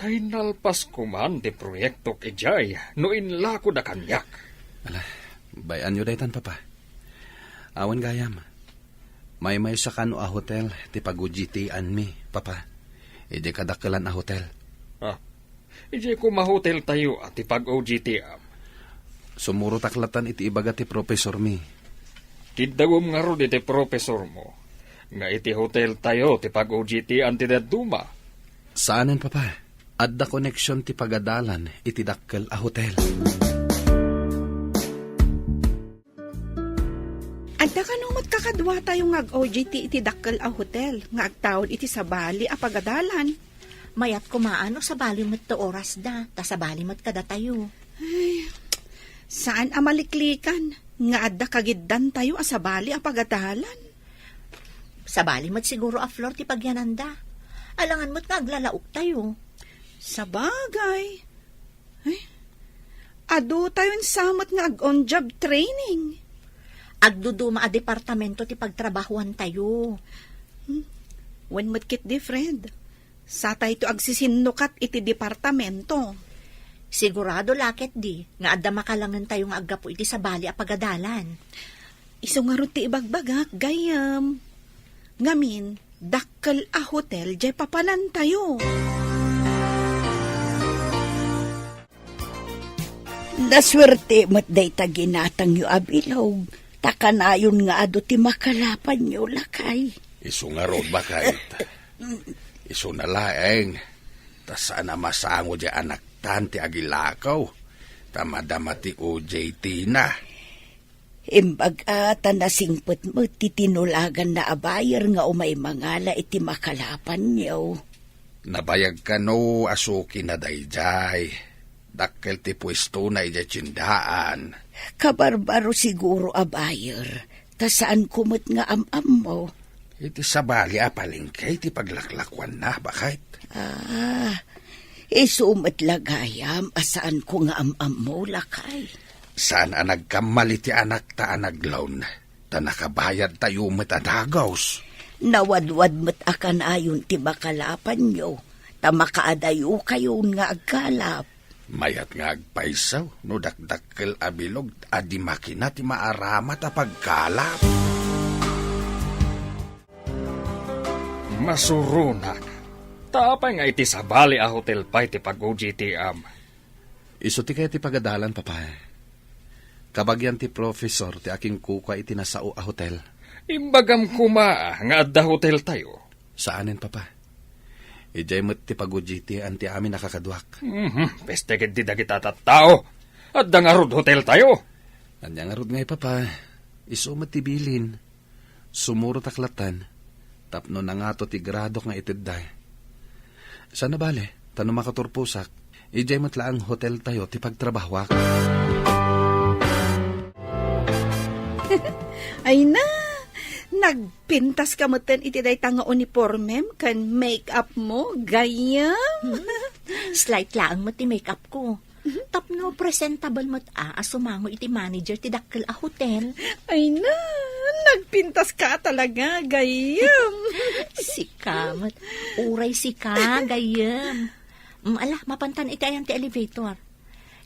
Ay, nalpas koman ti proyektok idiay no inlakod a kaniak. Ala, bay-anyo daytan, Papa. Awan gayam. Maymaysa kano a hotel ti pag-O J T-anmi, Papa. Idiay kadakkelan a hotel. Ah, idiay koma hoteltayo a ti pag-O J T-am. Sumurotak latan iti ibaga ti profesormi. Kiddawem ngarud iti profesormo nga iti hoteltayo ti pag-O J T-an ti dadduma. Saanen, Papa. Adda koneksion ti pagadalan iti dakkel a hotel. Adda kano met kakaduatayo nga ag-O J T iti dakkel a hotel nga agtaud iti sabali a pagadalan. Mayat koma no sabali met ti orasda, ta sabali met kadatayo. Ay, saan a maliklikan nga adda kagiddantayo a sabali a pagadalan. Sabali met siguro a floor ti pagyananda. Alangan met nga aglalaoktayo. Sabagay. Ay, adutayon sa met nga ag-on-job training. Agduduma a departamento ti pagtrabahuantayo. Hmm. Wen met ketdi, friend. Satayto agsisinnukat iti departamento. Sigurado la ketdi nga adda makalangentayo nga aggapu iti sabali a pagadalan. Isu ngarud ti ibagbagak, gayyem. Ngamin, dakkel a hotel diay papanantayo. Nasuerte met dayta ginatangyo a bilog, ta kanayon nga adu ti makalapanyo, lakay. Isu ngarud, baket. Isuna laeng, ta saan a masango diay anaktan ti agilakaw, ta madama ti O J T-na. Imbag a ta nasingpet met ti tinulaganna a buyer nga umay mangala iti makalapanyo. Nabayag kano a suki na daydiay. Dakkel ti puestona idiay tiendaan. Kabarbaro siguro a buyer, ta saanko met nga am-ammo. Iti sabali a palengke ti paglaklakuanna, baket. Ah, isu met la gayam a saanko nga am-ammo, lakay. Saan a nagkammal iti anakta a naglawn, ta nakabayadtayo met a dagus. Nawadwad met a kanayon ti makalapanyo, ta makaadayokayon nga agkalap. Mayat nga agpayso no dakdakkel a bilog a di makina ti maaramat a pagkalap. Masuronak. Ta apay nga iti sabali a hotel pay ti pag-O J T-am? Isu ti kayat ti pagadalan, Papa. Kabagian ti professor ti akinkukua iti nasao a hotel. Imbagam koma nga adda hoteltayo. Saanen, Papa. Idiay met ti pagudjitian ti amin a kakaduak. Mhm, peste ketdi dagita tattao. Adda ngarud hoteltayo. Ania ngarud ngay, Papa? Isu met ti bilin. Sumurotak lattan tapno nangato ti gradok nga itedda. Saan a bale, ta no makaturposak, idiay met laeng hoteltayo ti pagtrabahoak. Ay na, nagpintas ka metten iti dayta nga uniformem ken make-up mo, gayyem. Hmm? Slight laeng met ti make-up ko. Tapno presentable met a, a sumango iti manager ti dakkel a hotel. Ay na, nagpintas ka talaga, gayyem. Sika met. Uray sika, gayyem. Mm, ala, mapantan iti ayan ti elevator.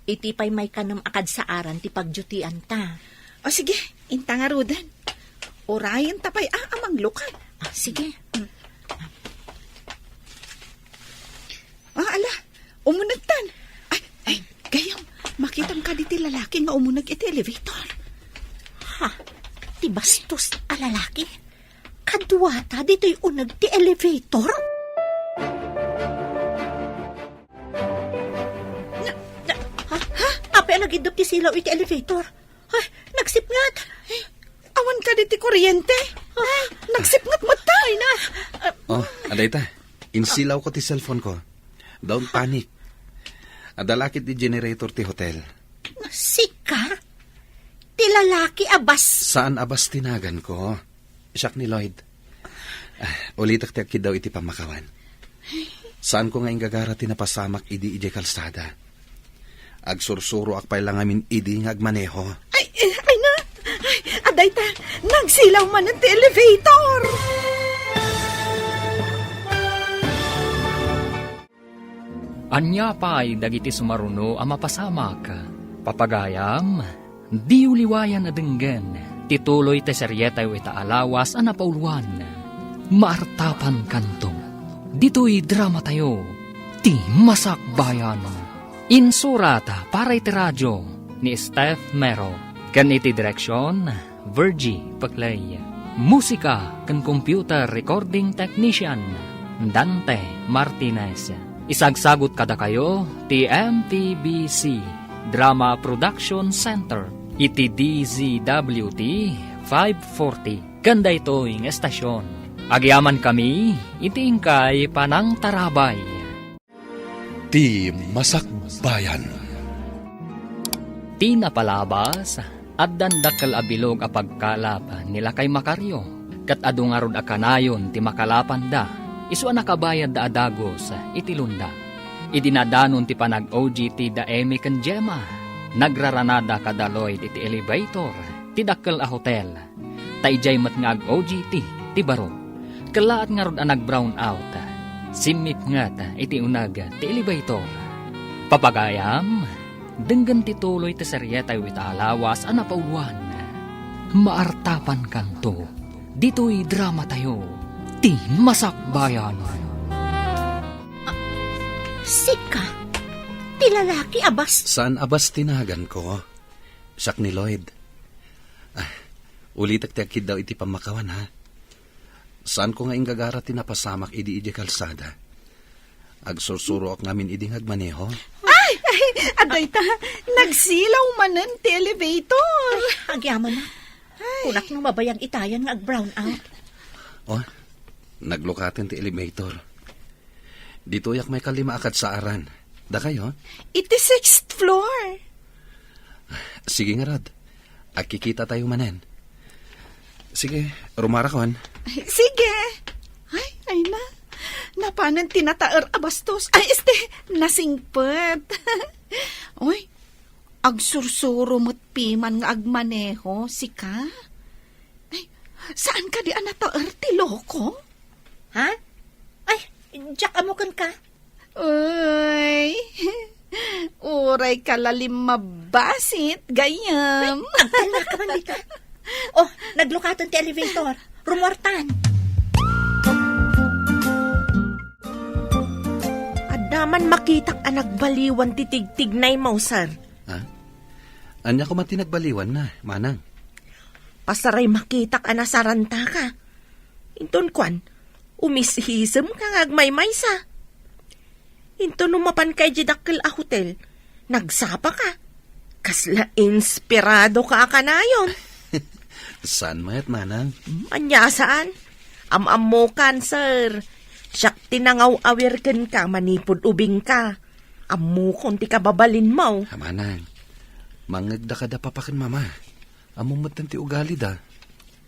Iti pay maikanem a kadsaaran ti pagdutian ta. O sige, inta ngaruden. Urayen ta pay a, a manglukat. Ah, sige. Mm. Ah, ala, umunegtan. Ay, ay, gayyem, makitam kadi ti lalaki nga umuneg iti elevator. Ha? Ti bastos a lalaki? Kaduata ditoy uneg ti elevator? Na, na, ha? Ha? Apay a nagiddup ti silaw iti elevator? Ay, nagsipnget. Awan kadi ti kuryente. Ah, nagsipnget met ta. Ay na. Ah, Oh, adayta. Insilawko ti cellphone ko. Don't panic. Adda la ket ti generator ti hotel. Sika? Ti lalaki a bas- Saan a bas ti naganko? Siak ni Lloyd. Ah, ulitek ti agkiddaw iti pammakawan. Saanko nga inggagara ti napasamak idi idiay kalsada. Agsursuroak pay la ngamin idi nga agmaneho. Ay, eh, ay na! Ay, adayta, nagsilaw manen ti elevator! Ania pay dagiti sumaruno a mapasamak? Papagayam, diyo liwayan a denggen ti tuloy ti serietayo ita a lawas a napauluan. Maartapankanto. Ditoy dramatayo, Ti Masakbayan. Insurat para iti radio ni Steph Mero. Ken iti direksion, Virgie Peclay. Musika ken computer recording technician, Dante Martinez. Isagsagut kadakayo ti M P B C Drama Production Center iti D Z W T five forty ken daytoy nga estasion. Agyamankami iti inkay panangtarabay. Ti Masakbayan. Ti napalabas, addan dakkel a bilog a pagkalap ni Lakay Macario, ket adu ngarud a kanayon ti makalapanda, isu a nakabayadda a dagus iti lunda. Idi nadanon ti panag-O G T da Emmy ken Gemma, nagraranada kada Lloyd iti elevator ti dakkel a hotel. Ta idiay met nga ag-O G T ti baro. Kellaat ngarud a nag-brown out. Simmipnget iti uneg ti elevator. Papagayam, denggen ti tuloy ti serietayo ita a lawas a napauluan. Maartapankanto ditoy dramatayo, Ti Masakbayan. Ah, sika, ti lalaki a bas- Saan a bas ti naganko? Siak ni Lloyd. Ah, ulitek ti agkiddaw iti pammakawan, ha? Saanko nga inggagara ti napasamak idi idiay kalsada. Agsursuroak ngamin idi nga agmaneho. Ay! Ay! Adayta, nagsilaw manen ti elevator. Ay, agyamanak. Ay. Kunak no mabayag itayan nga ag-brown out. Oh, naglukaten ti elevator. Ditoyak maikalima a kadsaaran. Dakayo? Iti sixth floor. Sige ngarud. Agkikitatayo manen. Sige, rumarakon. Sige. Ay, ay na. Napanen ti nataer a bastos. Ay, este, nasingpet. Uy, agsursuro met piman nga agmaneho, sika? Ay, saan kadi a nataer ti loko? Ha? Ay, diak ammo kenka. Uy, uray ka la limmabasit, gayyem. Ay, agtalna ka man dita. Oh, naglukaten ti elevator. Rumuartan. Adda Aman makitak a nagbaliwan ti tigtignaymo, sir. Ha? Ania koma ti nagbaliwanna, manang? Pasaray makitak a nasarantaka. Inton kuan, umisisem ka nga agmaymaysa. Inton no mapanka idiay dakkel a hotel, nagsapaka. Kasla inspiradoka a kanayon. Saan met, manang? Ania saan? Am-ammokan, sir. Siak ti nangaw-awir kenka manipud ubingka. Ammokon ti kababalinmo. Ah, manang, mangngegda kada papa ken mama. Ammom metten ti ugalida.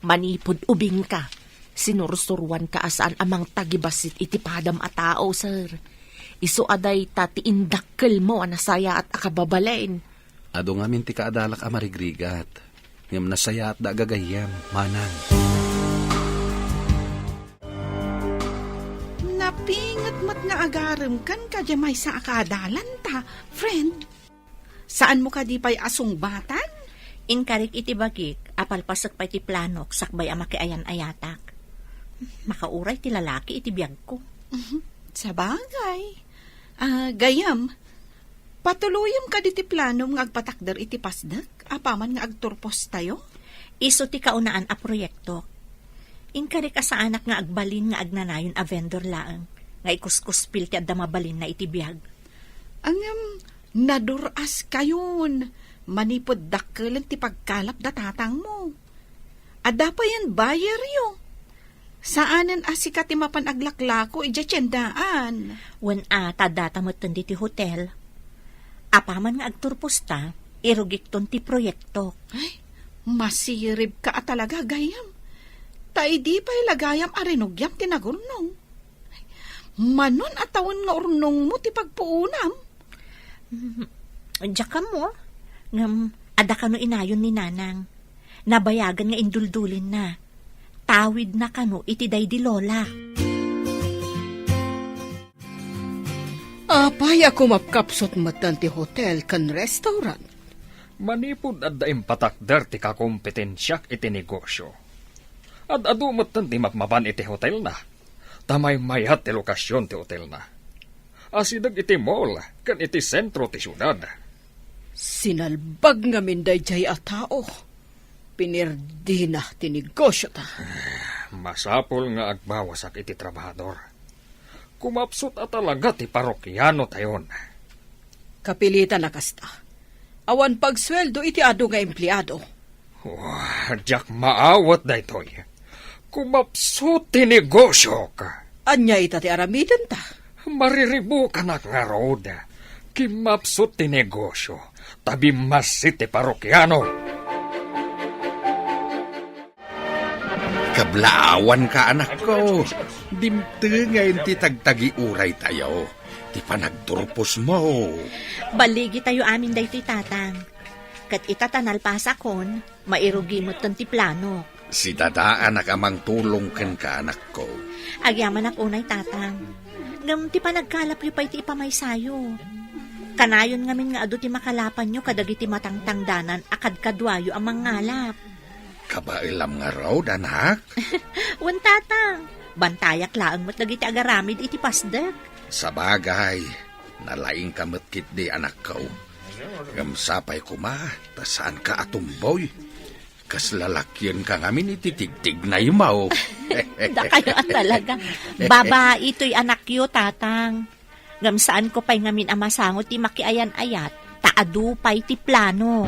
Manipud ubingka, sinursuroanka a saan a mangtagibassit iti padam a tao, sir. Isu a dayta ti indakkelmo a nasayaat a kababalin. Adu ngamin ti kaadalak a marigrigat, ngem nasayaatda a gagayyem, manang. Napinget met nga agaremkan kadi maysa a kaadalanta, friend. Saanmo kadi pay a sungbatan? Inkarik iti bagik a palpasek pay ti planok sakbay a makiayan-ayatak. Makauray ti lalaki iti biagko. Sabagay. Ah, gayyem, patuloyem kadi ti planom nga agpatakder iti Pasdek apaman nga agturpostayo? Isu ti kaunaan a proyektok. Inkarik a saanak nga agbalin nga agnanayon a vendor laeng nga ikuskuspil ti adda mabalinna iti biag. Ngem, nadur-askayon manipud dakkelen ti pagkalap da tatangmo. Adda payen buyeryo. Saanen a sika ti mapan aglaklako idiay tiendaan. Wen a, ta addata metten ditoy hotel. Apaman nga agturposta, irugikton ti proyektok. Ay, masiribka a talaga, gayyem. Ta idi pay la gayam a rinugiam ti nagurnong. Manon a tawen nga urnongmo ti pagpuonam? Mm, diak ammo, ngem adda kano inayon ni Nanang. Nabayagan nga induldulinna. Tawidna kano iti daydi Lola. Apay a kumapkapsut metten ti hotel ken restaurant? Manipud adda impatakder ti kakompetensiak iti negosio. Ad-adu metten ti mapmapan iti hotelna. Ta maymayat ti lokasion ti hotelna. Asideg iti mall ken iti sentro ti siudad. Sinalbag ngamin daydiay a tao. Pinirdina ti negosiota. Masapul nga agbawasak iti trabahador. Kumapsut a talaga ti parokianotayon. Kapilitan a kasta. Awan pagsueldo iti adu nga empleado. Wah, diak maawat daytoy. Kumapsut ti negosiok. Ania ita ti aramidenta? Mariribukanak ngarud. Kimmapsut ti negosio, ta bimmassit ti parokiano. Kablaawanka, anakko. Dimtengen ti tagtagiuraytayo, ti panagturposmo. Balligitayo amin daytoy, Tatang. Ket ita ta nalpasakon, mairugi metten ti plano. Sidadaanak a mangtulong kenka, anakko. Agyamanak unay, Tatang. Ngem ti panagkalapyo pay ti ipamaysayo. Kanayon ngamin nga adu ti makalapanyo kadagiti matangtangdanan a kadkaduayo a mangngalap. Kabaelam ngarud, anak? Wen, Tatang. Bantayak laeng met dagiti agaramid iti Pasdek. Sabagay, nalaingka met ketdi, anakko. Ngem sapay koma, ta saanka a tumboy. Kasla lakienka ngamin iti tigtignaymo. Dakayo a talaga. Babai toy anakyo, Tatang. Ngem saanko pay ngamin a masango ti makiayan-ayat, ta adu pay ti plano.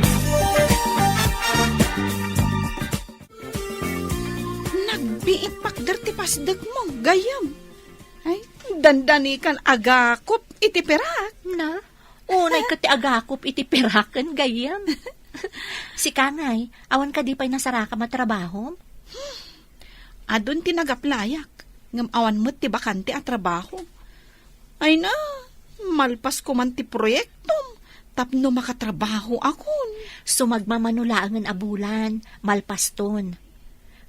Nagbiit pakder ti Pasdekmo, gayyem. Ay, dandanikan agakop iti perak. Na? Unay ket ti agakop iti peraken, gayyem. Sika ngay, awan kadi pay nasarakam a trabahom? Adun ti nagaplayak, ngem awan met ti bakante a trabaho. Ay na, malpas koman ti proyektom tapno makatrabaho akon. Sumagmamano laengen a bulan, malpaston.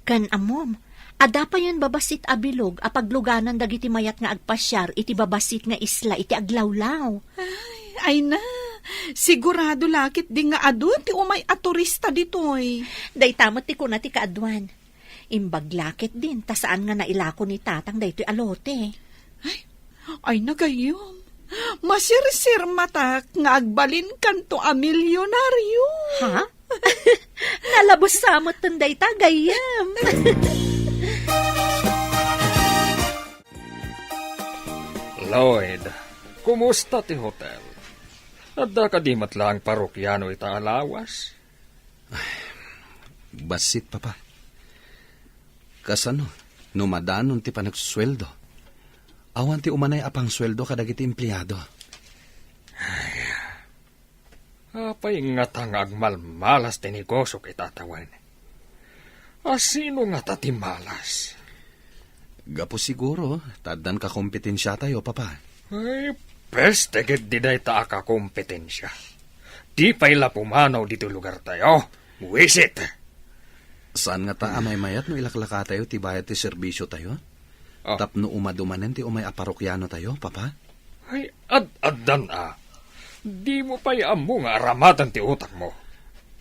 Ken ammom, adda payen babassit a bilog a pagluganan dagiti mayat nga agpasiar iti babassit nga isla iti aglawlaw. Ay, ay na, sigurado la ketdi nga adu ti umay a turista ditoy. Dayta met ti kuna ti kaaduan. Imbag la ketdin ta saan nga nailako ni Tatang daytoy a lote. Ay, ay na gayyem. Masirsirmatak nga agbalinkanto a milyonaryo. Ha? Nalabes sa met dayta, gayyem. Lloyd, kumusta ti hotel? Adda kadi met laeng parokiano ita a lawas? Bassit, Papa. Kasano no madanon ti panagsueldo? Awan ti umanay a pangsueldo kadagiti empleado. Apay ngata nga agmalmalas ti negosiok ita a tawen? A sino ngata ti malas? Gapu siguro ta addan kakompetensiatayo, Papa. Ay, peste ketdi dayta a kakompetensia. Di pay la pumanaw ditoy lugartayo. Buwisit. Saan ngata a maymayat no ilaklakatayo ti bayad ti serbisiotayo? Ah. Tapno umadu manen ti umay a parokianotayo, Papa? Ay, ad-addan a. Dimo pay ammo nga aramaten ti utakmo.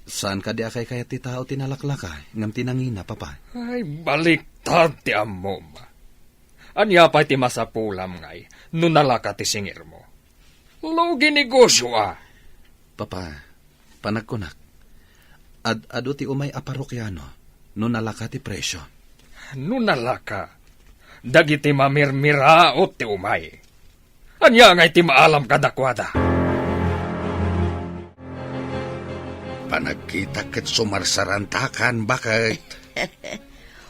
Saan kadi a kaykayat ti tao ti nalaklaka ngem ti nangina, Papa? Ay, baliktad ti ammom. Ania pay ti masapulam ngay no nalaka ti singirmo? Lugi negosio a. Papa, panagkunak, ad-adu ti umay a parokiano no nalaka ti presio. No nalaka, dagiti mamirmiraot ti umay. Ania ngay ti maalam kadakuada? Panagkitak ket sumarsarantakan, baket.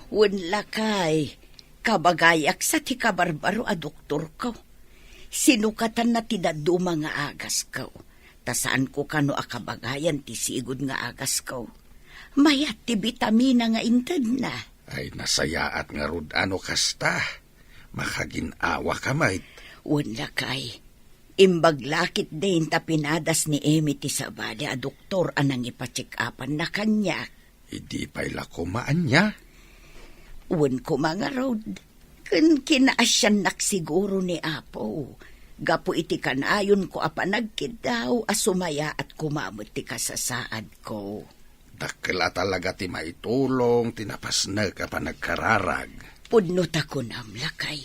Wen, lakay, kabagayak sa ti kabarbaro a doktorko. Sinukatanna ti dadduma nga agasko. Ta saanko kano a kabagayan ti sigud nga agasko. Mayat ti bitamina nga intedna. Ay, nasayaat ngarud a no kasta. Makagin-awaka met. Wen, lakay. Imbag la ketdin ta pinadas ni Emmy ti sabali a doktor a nangipa-check-upanna kaniak. Idi pay la koma ania? Wen koma ngarud, ken kinaasiannak siguro ni Apo, gapu iti kanayonko a panagkiddaw a sumayaat koma met ti kasasaadko. Dakkel a talaga ti maitulong ti napasnek a panagkararag. Pudno ta kunam, lakay.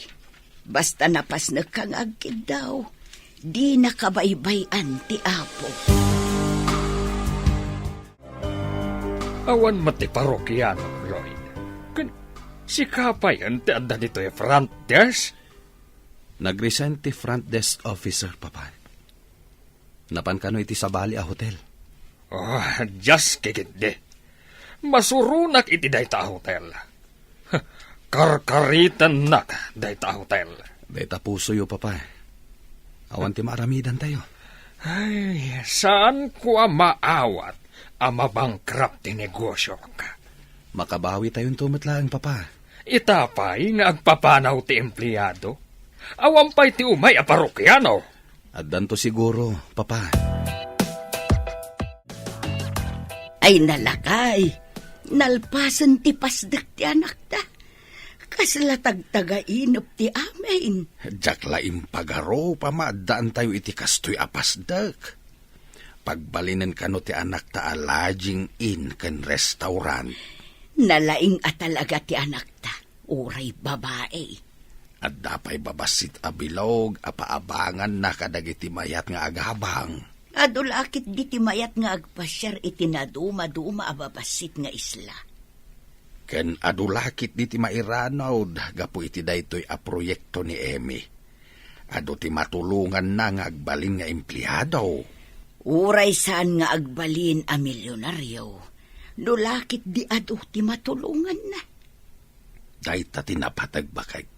Basta napasnekka nga agkiddaw, dinaka baybay-an ti Apo. Awan met ti parokiano, Lloyd. Ken sika payen ti adda ditoy front desk? Nag-resign ti front desk officer, Papa. Napan kano iti sabali a hotel. Oh, diak ketdi. Masuronak iti dayta a hotel. Karkaritennak dayta a hotel. Dayta pusoyo, Papa. Awan ti maaramidantayo. Ay, saanko a maawat a mabankrupt ti negosiok. Makabawitayonto met laeng, Papa. Ita pay nga agpapanaw ti empleado? Awan pay ti umay a parokiano? Addanto siguro, Papa. Ay, nalakay. Nalpasen ti pasdek ti anakta. Kasla tagtagainep ti amin. Diak la impagarup a maaddaantayo iti kastoy a pasdek. Pagbalinen kano ti anakta a lodging inn ken restaurant. Nalaing a talaga ti anakta, uray babai. Adda pay babassit a bilog a paabanganna kadagiti mayat nga agabang. Adu la ketdi ti mayat nga agpasiar iti nadumaduma a babassit nga isla. Ken adu la ketdi ti mairanud gapu iti daytoy a proyekto ni Emmy. Adu ti matulonganna nga agbalin nga empleado. Uray saan nga agbalin a milyonaryo, no la ketdi adu ti matulonganna. Dayta ti napateg, baket,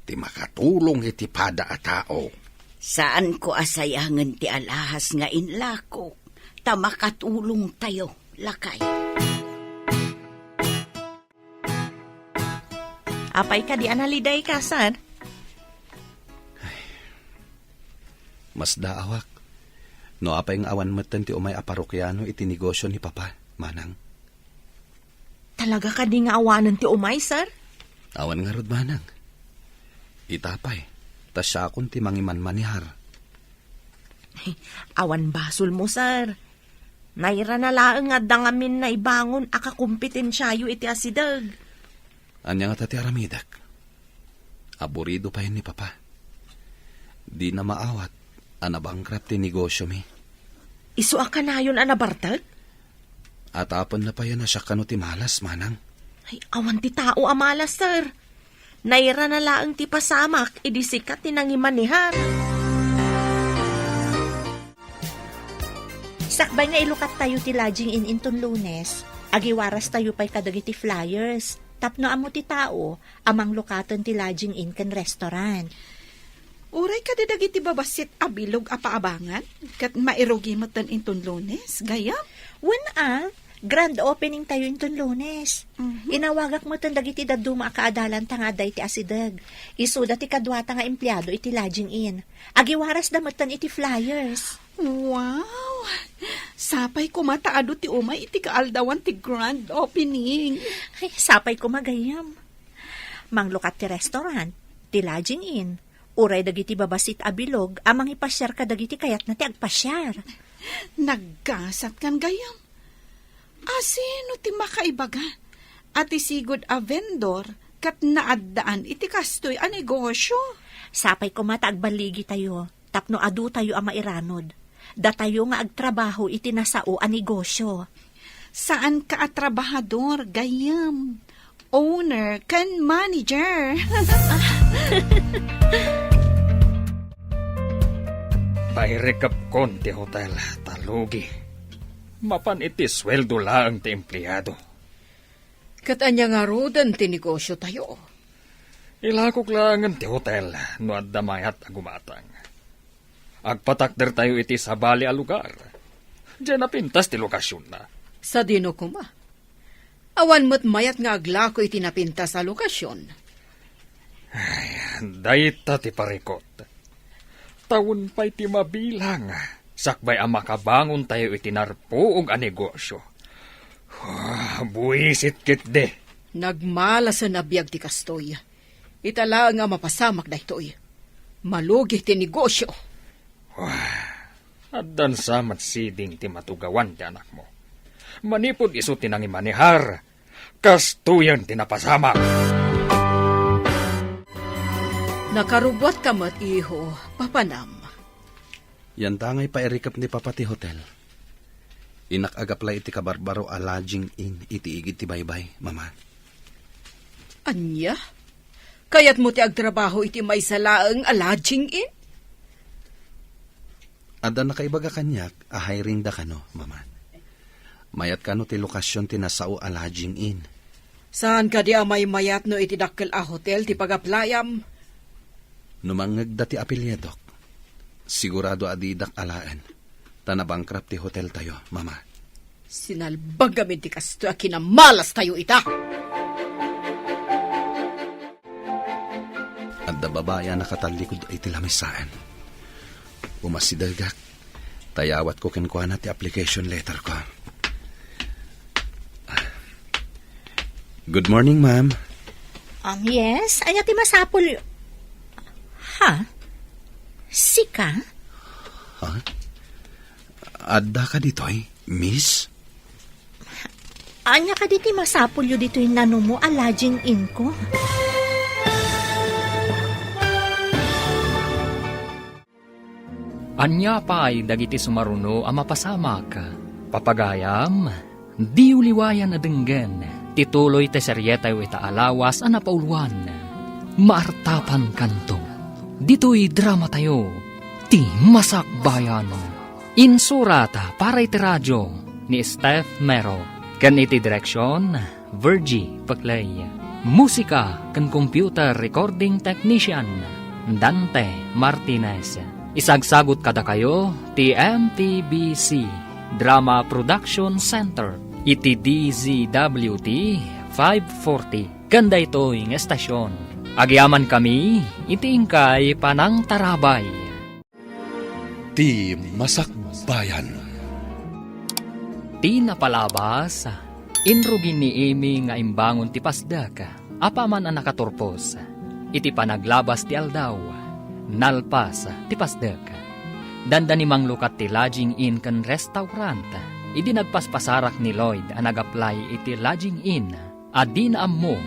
ti makatulong iti pada a tao. Saanko a sayangen ti alahas nga inlako, ta makatulongtayo, lakay. Apay kadi a nalidayka, sir? Masdaawak. No apay nga awan metten ti umay a parokiano iti negosio ni Papa, Manang. Talaga kadi nga awanen ti umay, sir? Awan ngarud, Manang. Ita pay, ta siakon ti mangimanmanihar. Awan basolmo, sir. Nairana laeng nga adda ngamin naibangon a kakompetensiayo iti asideg. Ania ngata ti aramidek? Aburido payen ni Papa. Dina maawat a nabankrupt ti negosyomi. Isu a kanayon a nabartek? Atapenna payen a siak kano ti malas, manang. Ay, awan ti tao a malas, sir. Nairana laeng ti pasamak idi sika ti nangimanehar. Sakbay nga ilukat tayo ti lodging inn inton Lunes, agiwaras tayo pay kadagiti flyers tapno ammo ti tao a manglukaten ti lodging inn ken restaurant. Uray kadi dagiti babassit a bilog a paabangan ket mairugi metten inton Lunes, gayyem? Wen a, grand opening tayo inton Lunes. Mhm. Inawagak metten dagiti dadduma a kaadalanta nga adda iti asideg. Isuda ti kaduata nga empleado iti lodging inn. Agiwarasda metten iti flyers. Wow! Sapay koma ta adu ti umay iti kaaldawan ti grand opening. Ay, sapay koma gayyem. Manglukat ti restaurant, ti lodging inn, uray dagiti babassit a bilog a mangipasiar kadagiti kayatna ti agpasiar. Naggasat kan gayyem. Asino ti makaibaga a ti sigud a vendor ket naaddaan iti kastoy a negosyo? Sapay koma ta agbaligi tayo tapno adu tayo a mairanod. Datayo nga agtrabaho iti nasao a negosyo. Saanka a trabahador, gayyem. Owner ken manager. Pairikepkon ti hotel, ta lugi. Mapan iti sueldo laeng ti empleado. Ket ania ngaruden ti negosyo tayo? Ilakok laengen ti hotel no adda mayat a gumatang. Agpatakder tayo iti sabali a lugar. Diay napintas ti lokasionna. Sadino koma? Awan met mayat nga aglako iti napintas a lokasion. Ay, dayta ti parikot. Tawen pay ti mabilang, sakbay a makabangon tayo iti narpuog a negosyo. Ah, buisit ketdi. Nagmalasen a biag ti kastoy. Ita laeng a mapasamak daytoy. Malugi ti negosyo. Wah, addan sa met siding ti matugawan ti anakmo. Manipud isu ti nangimanehar, kastoyen ti napasamak. Nakarubuatka met, iho, papanam. Yantangay pairikep ni Papa ti hotel. Innak agaplay iti kabarbaro a lodging inn iti igid ti baybay, Mama. Ania? Kayatmo ti agtrabaho iti maysa laeng a lodging inn? Adda nakaibaga kaniak a hiring da kano, Mama. Mayat kano ti lokasion ti nasao a lodging inn. Saan kadi a maymayat no iti dakkel a hotel ti pagaplayam? No mangngegda ti apelyidok, sigurado a didak alaen, ta nabankrupt ti hotel tayo, Mama. Sinalbag amin ti kastoy a kinamalas tayo ita. Adda babai a nakatallikud iti lamisaen. Umasidegak, ta yawatko kenkuana ti application letter ko. Good morning, ma'am. Um, yes? Ania ti masapul? Ha? Sika? Ha? Adda ka ditoy, miss? Ania kadi ti masapulyo ditoy nanumo a lodging inn ko? Ania pay dagiti sumaruno a mapasamak? Papagayam, diyo liwayan a denggen ti tuloy ti serietayo ita a lawas a napauluan, Maartapankanto. Ditoy dramatayo, ti Masakbayan. Insurat para iti radio ni Steph Mero, ken iti direksion, Virgie Peclay. Musika ken computer recording technician, Dante Martinez. Isagsagut kadakayo ti M T B C Drama Production Center iti D Z W T five forty. Ken daytoy nga estasion, agyamankami iti inkay panangtarabay. Ti Masakbayan. Ti napalabas, inrugi ni Amy nga imbangon ti pasdek, apaman a nakaturpos. Iti panaglabas ti aldaw, nalpas ti pasdek. Dandani manglukat ti lodging inn ken restaurant idi nagpaspasarak ni Lloyd a nag-apply iti lodging inn a dina ammo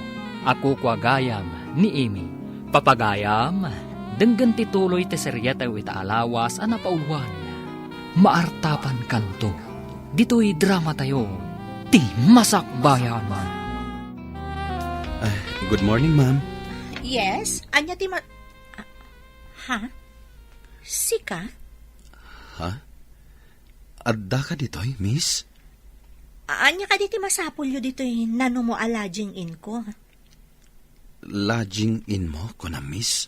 a kukua gayam ni Amy. Papagayam, Denggen ti tuloy ti seriatayo ita a lawas a napauluan, Maartapankanto. Ditoy dramatayo, Ti Masakbayan. Ah, good morning, ma'am. Yes? Ania ti ma-, ah, ha? Sika? Ha? Adda ka ditoy, miss? Ania kadi ti masapulyo ditoy nanumo a lodging inn ko? Lodging inn mo, kunam, miss?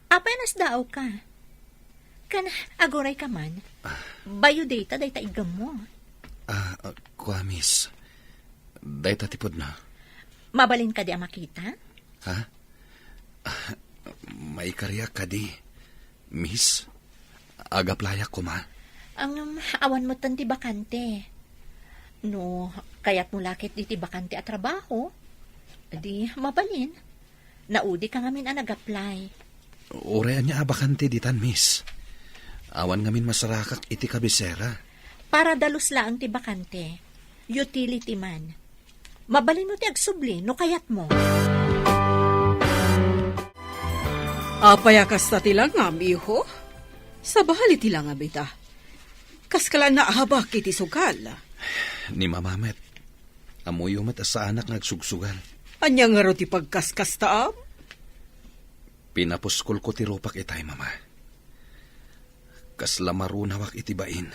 Apay a nasdaaw ka? Ken aguray ka man. Bayo dayta dayta iggemmo. Ah, ah, kua, miss. Dayta ti pudno. Mabalin kadi a makita? Ha? Ah, maikariak kadi, miss. Agaplayak koma. Ngem, awan metten ti bakante. No kayatmo la ket diti bakante a trabaho, di mabalin. Naudi ka ngamin a nag-apply. Uray ania a bakante ditan, miss. Awan ngamin masarakak iti kabisera. Para dalus laeng ti bakante. Utility man. Mabalinmo ti agsubli no kayatmo. Apay a kasta ti langam, iho? Sabali ti langam ita. Kaskala naahabak iti sugal. Ni Mama met, ammoyo met a saanak nga agsugsugal. Ania ngarud ti pagkaskastaam? Pinapuskolko ti rupak itay, Mama. Kasla marunawak iti bain.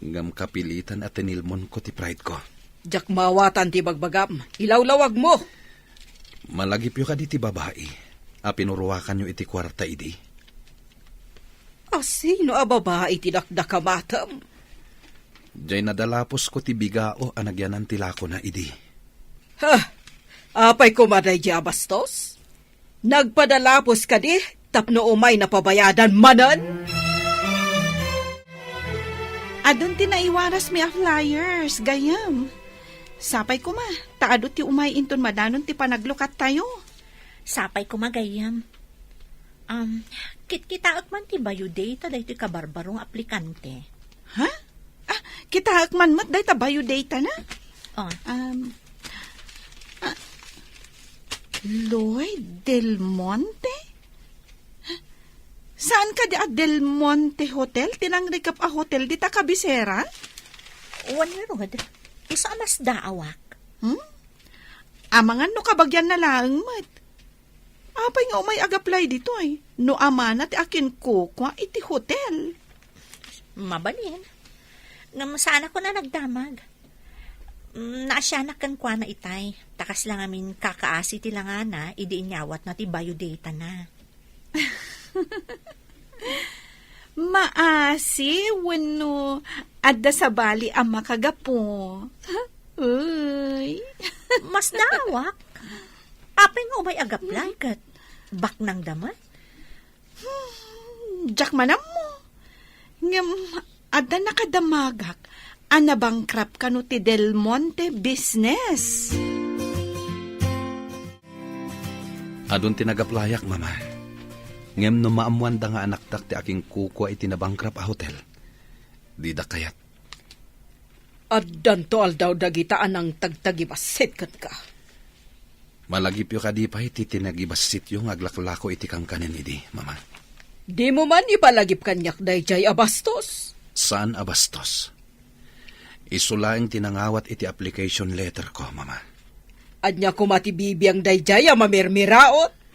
Ngem kapilitan a tinilmonko ti prideko. Diak maawatan ti bagbagam. Ilawlawagmo. Malagipyo kadi ti babai a pinuruakanyo iti kuarta idi? A sino a babai ti dakdakamatem? Diay nadalapusko ti bigao a nagyanan ti lakona idi. Ha? Apay koma daydiay a bastos? Nagpadalapos kadi tapno umay napabayadan manen? Adun ti naiwarasmi a flyers, gayyem. Sapay koma, ta adu ti umay inton madanon ti panaglukattayo. Sapay koma, gayyem. Um, kitkitaek man ti biodata daytoy kabarbaro nga aplikante. Ha? Ah, kitaek man met dayta biodatana? Oh. Um, ah, Lloyd Del Monte? Saan kadi a Del Monte Hotel ti nangrikep a hotel dita kabisera? Wen ngarud, isu a masdaawak. Hmm? Amangan no kabagianna laeng met. Apay nga umay agaplay ditoy? No amana ti akinkukua iti hotel. Mabalin. Ngem saanak a nagdamag. Mm, naasianak kenkuana itay. Ta kasla ngamin kakaasi ti langana idi inyawatna ti biodatana. Maasi wenno adda sabali a makagapu? Uy. Masdaawak. Apay nga umay agaplay ket baknangda met? Hmm, diak man ammo. Ngem adda nakadamagak a nabankrupt kano ti Del Monte business. Adun ti nagaplayak, Mama. Ngem no maammoanda nga anakdak ti akinkukua iti nabankrupt a hotel, dida kayat. Addanto aldaw dagita a nangtagtagibassit kenka. Malagipyo kadi pay ti tinagibassityo nga aglaklako iti kankanen idi, Mama? Dimo man ipalagip kaniak daydiay a bastos? Saan a bastos. Isu laeng ti nangawat iti application letter ko, Mama. Ania koma ti bibiang daydiay a mamirmiraot?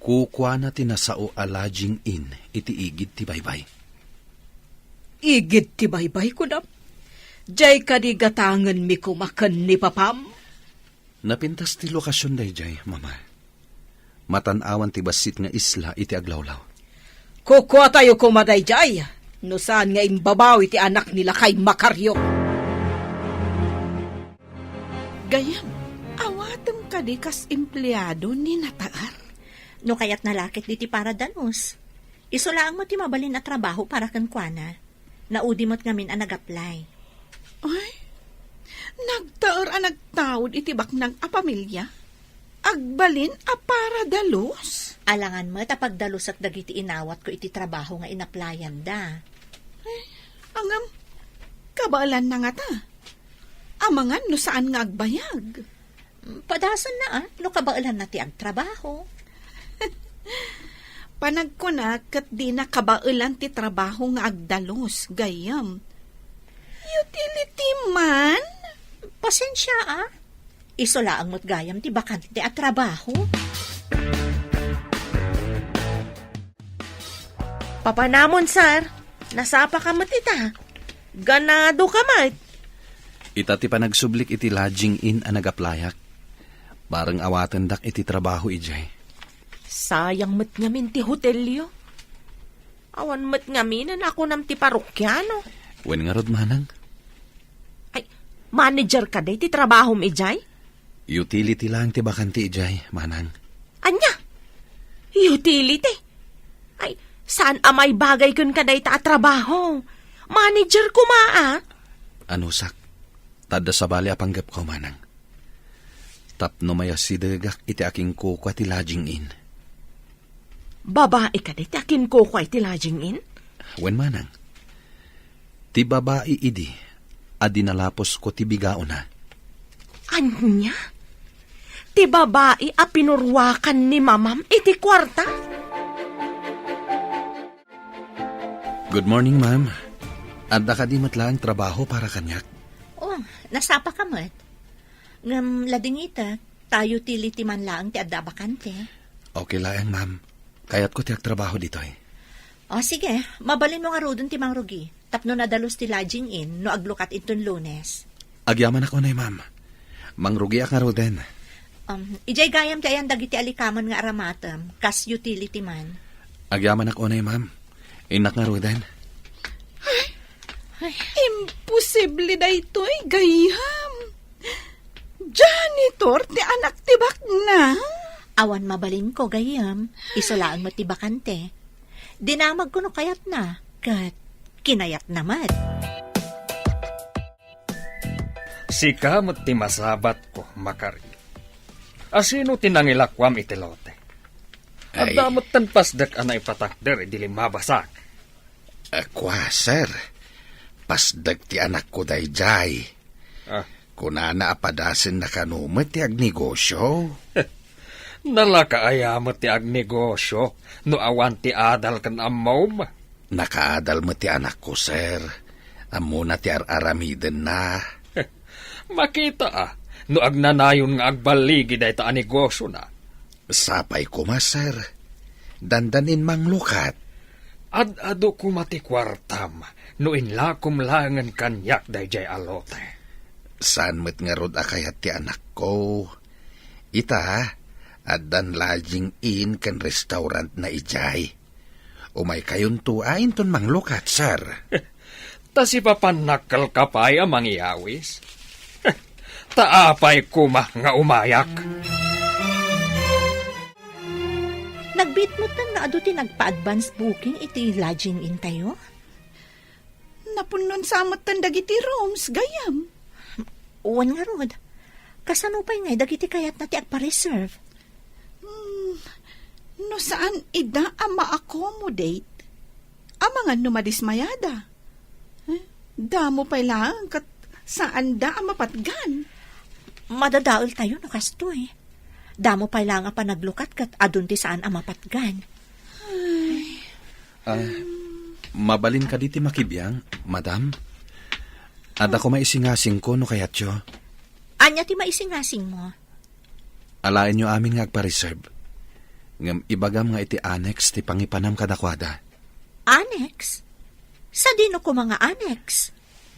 Kukuana ti nasao a lodging inn iti igid ti baybay. Igid ti baybay, kunam? Diay kadi gatangenmi koma ken ni papam? Napintas ti lokasion daydiay, Mama. Matan-awan ti bassit nga isla iti aglawlaw. Kukuatayo koma daydiay, no saan nga imbabawi ti anak ni lakay Macario. Gayyem, awatem kadi kas empleado ni Nataer? No kayatna la ket diti para dalus. Isu laeng met ti mabalin a trabaho para kenkuana. Naudi met ngamin a nag-apply. Ay, nagtaer a nagtaud iti baknang a pamilia. Agbalin a para dalus? Alangan met a pagdalusak dagiti inawatko iti trabaho nga inaplayanda. Ay, ngem, kabaelanna ngata? Amangan no saan nga agbayag. Padasenna, a, no kabaelanna ti agtrabaho. Panagkunak ket dina kabaelan ti trabaho nga agdalus, gayyem. Utility man? Pasensia, a. Isu laeng met gayam ti bakante a trabaho. Papanamon, sir. Nasapa ka met ita. Ganado ka met. Ita ti panagsublik iti lodging inn a nagaplayak. Bareng awatendak iti trabaho idiay. Sayang met ngamin ti hotelyo. Awan met ngamin a kunam ti parokiano. Wen ngarud, manang? Ay, manager ka day ti trabahom idiay? Utility lang ti bakante idiay, manang. Ania? Utility? Ay, saan a maibagay ken kadayta a trabaho? Manager koma, a? Anusak, ta adda sabali a panggepko, manang. Tapno mayasidegak iti akinkukua ti lodging inn. Babai kadi ti akinkukua iti lodging inn? Wen, manang. Ti babai idi a dinalapusko ti bigaona. Ania? Ti babai a pinuruakan ni mamam iti kuarta? Good morning, ma'am. Adda kadi met laeng trabaho para kaniak? Oh, nasapa ka met. Ngem ladingitek, ta utility man laeng ti adda a bakante. Okay laeng, ma'am. Kayatko ti agtrabaho ditoy. O, sige. Mabalinmo ngaruden ti mangrugi. Tapno nadalus ti lodging inn no aglukat inton Lunes. Agyamanak unay, ma'am. Mangrugiak ngaruden. Um, idiay gayam ti ayan dagiti alikaman nga aramatem, kas utility man. Agyamanak unay, ma'am. Innak ngaruden. Ay, imposible daytoy, gayyem. Janitor ti anak ti baknang? Awan mabalinko, gayyem. Isu laeng met ti bakante. Dinamagko no kayatna, ket kinayatna met. Sika met ti masabatko, Makari. Asino ti nangilakuam iti lote? Ay. Adda metten pasdek a naipatakder idi limmabasak. A, kua, sir. Pasdek ti anakko daydiay. Ah. Kunana a padasenna kano met ti agnegosio. Nalaka aya met ti agnegosio no awan ti adal ken ammom? Nakaadal met ti anakko, sir. Ammona ti ar-aramidenna. Makita a, no agnanayon nga agballigi dayta a negosiona. Sapay koma, sir. Dandanin manglukat. Ad-adu koma ti kuartam no inlakom laengen kaniak daydiay a lote. Saan met ngarud a kayat ti anakko. Ita, addan lodging inn ken restaurantna idiay. Umaykayonto a inton manglukat, sir. Ta sipapannak kalka pay a mangyawis. Ta apay koma nga umayak? Nagbiit metten nga adu ti nagpa-advance booking iti lodging intayo? Napunnon sa metten dagiti rooms, gayyem. Wen ngarud, kasano pay ngay dagiti kayatna ti agpa-reserve? Hmm, no saan ida a ma-accommodate, amangan no madismayada. Eh, damo pay laeng ket saanda a mapatgan. Madadaeltayo no kastoy. Damo pay laeng a panaglukat ket adun ti saan a mapatgan. Ay. Ah, mabalin kadi ti makibiang, madam? Adda koma isingasingko no kayatyo. Ania ti maisingasingmo? Alaenyo amin nga agpa-reserve. Ngem ibagam nga iti annex ti pangipanam kadakuada. Annex? Sadino koma nga annex?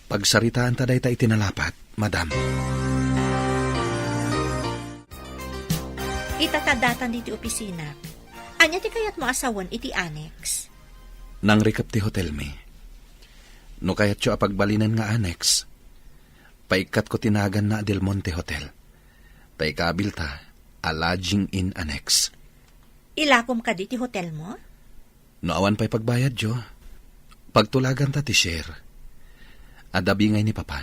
Pagsaritaanta dayta iti nalapat, madam. Ita ta datan ditoy opisina. Ania ti kayatmo a sawen iti annex? Nangrikep ti hotelmi. No kayatyo a pagbalinen nga annex, paikkatko ti naganna a Del Monte Hotel. Ta ikabilta a lodging inn annex. Ilakom kadi ti hotelmo? No awan pay pagbayadyo, pagtulaganta ti share. Adda bingay ni Papa,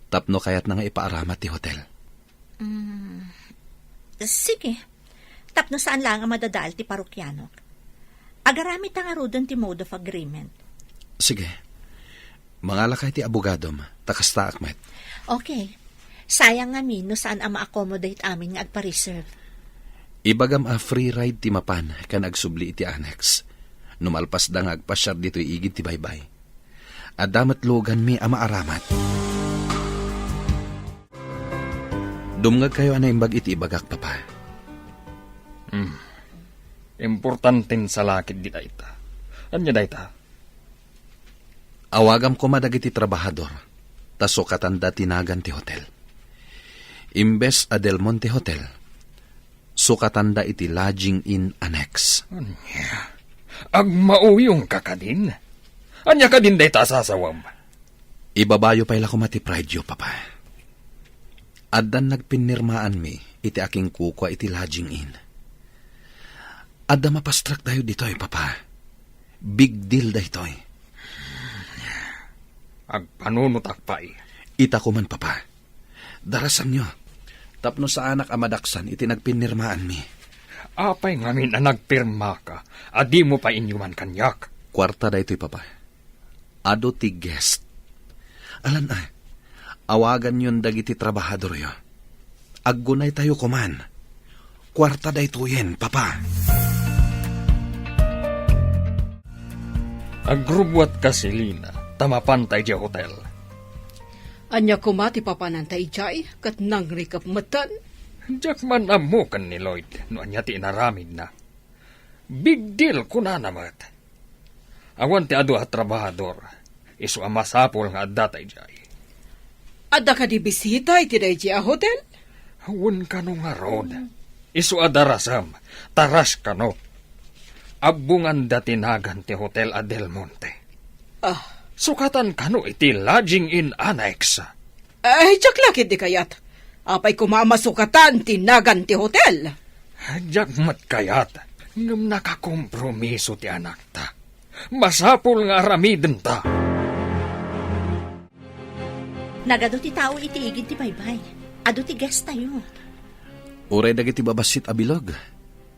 tapno kayatna nga ipaaramat ti hotel. Mm, sige. Tapno saan laeng a madadael ti parokianok. Agaramidta ngaruden ti mode of agreement. Sige. Mangalakay ti abogadom, ta kastaak met. Okay. Sayang ngamin no saan a ma-accommodate amin nga agpa-reserve. Ibagam a free ride ti mapan ken agsubli iti annex no malpasda nga agpasiar ditoy igid ti baybay. Adda met luganmi a maaramat. Dumngegkayo a naimbag iti ibagak, Papa. Hmm. Importanten salakit di dayta. Ania dayta? Awagam koma dagiti trabahador, ta sukatanda ti nagan ti hotel. Imbes a Del Monte Hotel, sukatanda iti Lodging Inn Annex. Ania? Agmauyongka kadin? Ania kadin dayta a sasawam? Ibabayo pay la koma ti prideyo, Papa. Addan nagpinnirmaanmi iti akinkukua iti Lodging Inn. Adda mapastraktayo ditoy, Papa. Big deal daytoy. Agpanunotak pay. Ita koman, Papa. Darasanyo, tapno saanak a madaksan iti nagpinnirmaanmi. Apay ngamin a nagpirmaka a dimo pay inyuman kaniak? Kuarta daytoy, Papa. Adu ti guest. Alan a, awaganyon dagiti trabahadoryo. Aggunaytayo koman. Kuarta daytoyen, Papa. Agrubbuatka, Selina, ta mapanta idiay hotel. Ania koma ti papananta idiay, ket nangrikep metten? Diak man ammo ken ni Lloyd no ania ti inaramidna. Big deal, kunana met. Awan ti adu a trabahador, isu a masapul nga addata idiay. Adda kadi bisita iti daydiay a hotel? Wen kano ngarud. Isu a darasem, ta rush kano. Abbonganda ti nagan ti hotel a Del Monte. Ah. Sukatan kano iti Lodging Inn Annex. Ay, diak la ketdi kayat. Apay koma a masukatan ti nagan ti hotel? Diak met kayat, ngem nakakompromiso ti anakta. Masapul nga aramidenta. Nagadu ti tao iti igid ti baybay. Adu ti guest tayo. Uray dagiti babassit a bilog,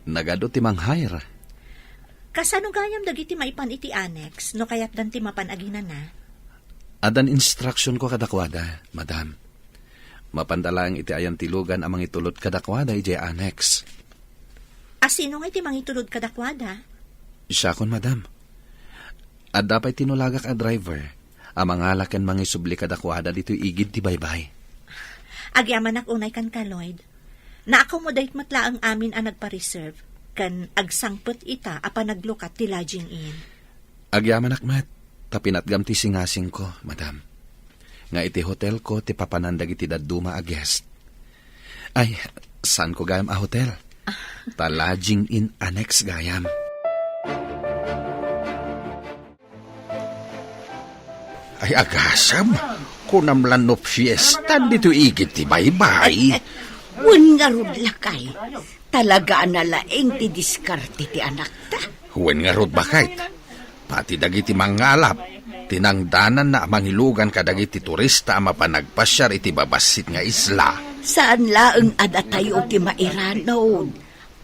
nagadu ti mang-hire. Kasano gayam dagiti maipan iti annex no kayatdan ti mapan aginana? Addan instructionko kadakuada, madam. Mapanda laeng iti ayan ti lugan a mangitulod kadakuada idiay annex. A sino nga iti mangitulod kadakuada? Siakon, madam. Adda pay tinulagak a driver a mangala ken mangisubli kadakuada ditoy igid ti baybay. Agyamanak unay kenka, Lloyd. Na-accommodate met laeng amin a nagpa-reserve, ken agsangpet ita a panaglukat ti Lodging Inn. Agyamanak met, ta pinatgam ti singasingko, madam, nga iti hotelko ti papanan dagiti dadduma a guest. Ay, saanko gayam a hotel. Ta Lodging Inn Annex gayam. Ay, agasem, kunam la no fiesta ditoy igid ti baybay. Wen ngarud, lakay. Talaga a nalaing ti diskarte ti anakta. Wen ngarud, baket. Pati dagiti mangngalap, tinangdananna a mangilugan kadagiti turista a mapan agpasiar iti babassit nga isla. Saan laeng a datayo ti mairanod.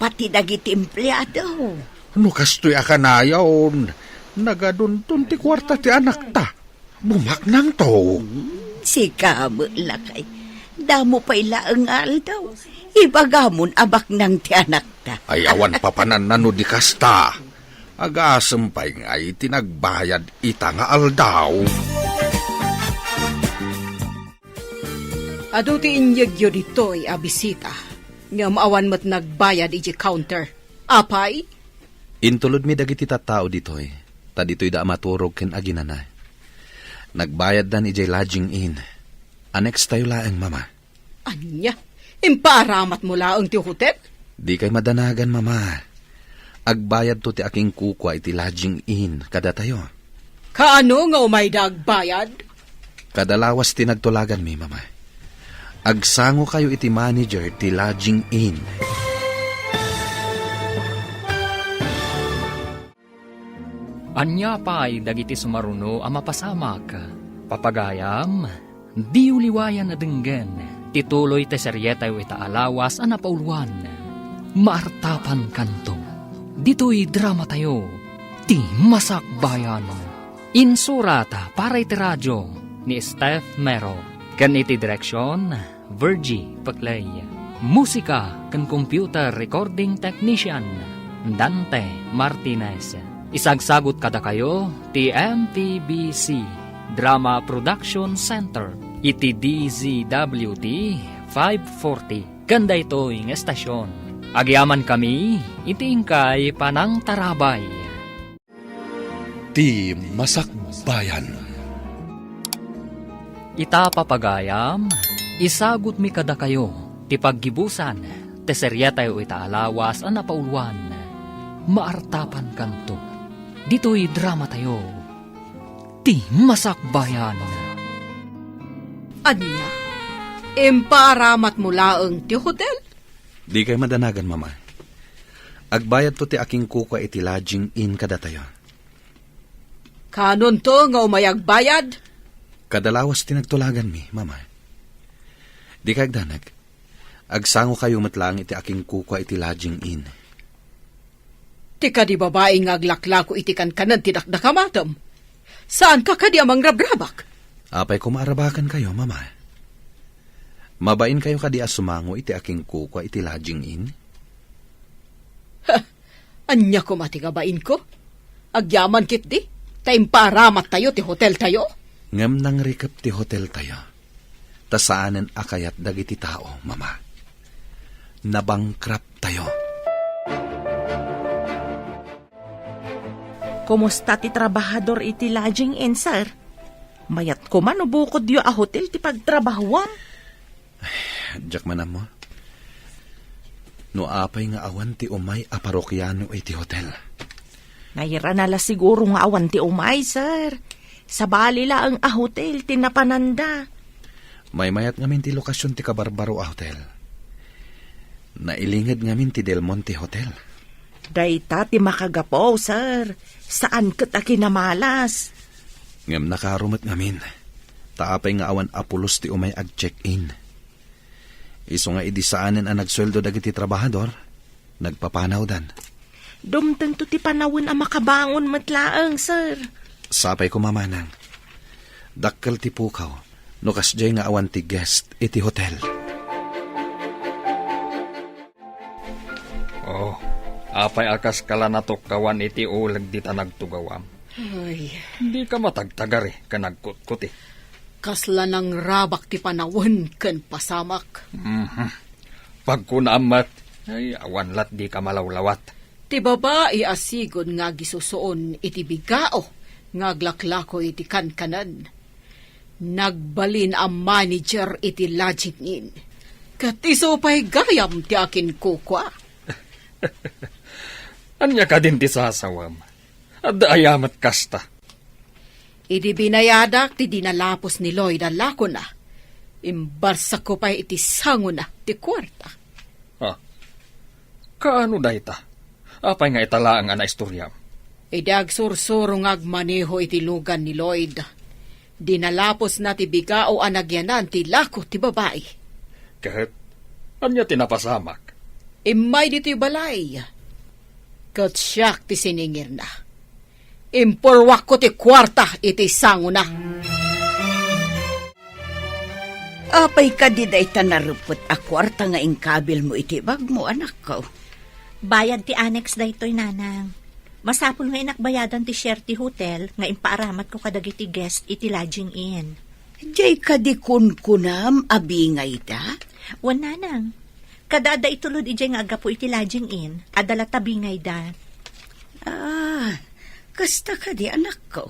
Pati dagiti empleado. No kastoy a kanayon, nagadunton ti kuarta ti anakta. Bumaknangto. Hmm, sika met, lakay. Damo pay laeng nga aldaw. Ibagamon a baknang ti anakta. Ay, awan papananna no di kasta. Agasem pay ngay ti nagbayad ita nga aldaw. Adu ti inyegyo ditoy a bisita, ngem awan met nagbayad idiay counter. Apay? Intulodmi dagiti tattao ditoy, ta ditoyda a maturog ken aginana. Nagbayaddan idiay Lodging Inn. Annex tayo laeng, Mama. Ania? Impaaramatmo laeng ti hotel? Dikay madanagan, Mama. Agbayadto ti akinkukua iti Lodging Inn kadatayo. Kaano nga umayda agbayad? Kada lawas ti nagtulaganmi, Mama. Agsangokayo iti manager ti Lodging Inn. Ania pay dagiti sumaruno a mapasamak? Papagayam, diyo liwayan a denggen ti tuloy ti serietayo ita a lawas a napauluan, Maartapankanto. Ditoy dramatayo, Ti Masakbayan. Insurat para iti radio ni Steph Mero ken iti direksion, Virgie Peclay. Musika ken computer recording technician, Dante Martinez. Isagsagut kadakayo ti M T B C Drama Production Center iti D Z W T five forty. Ken daytoy nga estasion, agyamankami iti inkay panangtarabay. Ti Masakbayan. Ita, papagayam, isagutmi kadakayo ti paggibusan ti seriatayo ita a lawas a napauluan, Maartapankanto. Ditoy dramatayo, Ti Masakbayan. Ania? Impaaramatmo laeng ti hotel? Dikay madanagan, Mama. Agbayadto ti akinkukua iti lodging inn kadatayo. Kanonto nga umay agbayad? Kada lawas ti nagtulaganmi, Mama. Dikay agdanag. Agsangokayo met laeng iti akinkukua iti lodging inn. Ti kadi babai nga aglaklako iti kankanen ti dakdakamatem. Saanka kadi a mangrabrabak? Apay koma a rabakenkayo, Mama? Mabainkayo kadi a sumango iti akinkukua iti lodging inn? Ha! Ania koma ti kabainko? Agyaman ketdi, ta impaaramattayo ti hoteltayo? Ngem nangrikep ti hoteltayo. Ta saanen a kayat dagiti tao, Mama. Nabankrupt tayo. Kumusta ti trabahador iti lodging inn, sir? Mayat koma no bukodyo a hotel ti pagtrabahuam. Diak man ammo. No apay nga awan ti umay a parokiano iti hotel. Nairana la siguro nga awan ti umay, sir. Sabali laeng a hotel ti napananda. Maymayat ngamin ti lokasion ti kabarbaro a hotel. Nailinged ngamin ti Del Monte Hotel. Dayta ti makagapu, sir. Saan ket a kinamalas. Ngem nakaro met ngamin, ta apay nga awan a pulos ti umay ag-check-in. Isu nga idi saanen a nagsueldo dagiti trabahador, nagpapanawdan. Dumtengto ti panawen a makabangon met laeng, sir. Sapay koma, manang. Dakkel ti pukaw no kasdiay nga awan ti guest iti hotel. Oh, apay a kaska la natukkawan iti uleg dita nagtugawam? Ay. Dika matagtagari ken agkutkuti. Kasla nangrabak ti panawen ken pasamak. Mhm. Pagkunaam met, ay, awan lat dika malawlawat. Ti babai a sigud nga agisusuon iti bigao nga aglaklako iti kankanen. Nagbalin a manager iti lodging inn. Ket isu pay gayam ti akinkukua. Ania kadin ti sasawem? Adda aya met kasta? Idi binayadak ti dinalapos ni Lloyd a lakona, imbarsakko pay iti sangona ti kuarta. Ah, kaano dayta? Apay nga ita laeng a naistoriam? Idi agsursuro nga agmaneho iti lugan ni Lloyd, dinalaposna ti bigao a nagyanan ti lako ti babai. Ket ania ti napasamak? Immay ditoy balay, ket siak ti siningirna. Impurwakko ti kuarta iti sangona. Apay kadi dayta narepet a kuarta nga inkabilmo iti bagmo, anakko? Bayad ti annex daytoy, nanang. Masapul nga inakbayadan ti share ti hotel nga impaaramatko kadagiti guest iti lodging inn. Diay kadi kunkunam a bingayda? Wen, nanang. Kada adda itulod idiay nga aggapu iti lodging inn, adda latta bingayda. Ah, kasta kadi, anakko?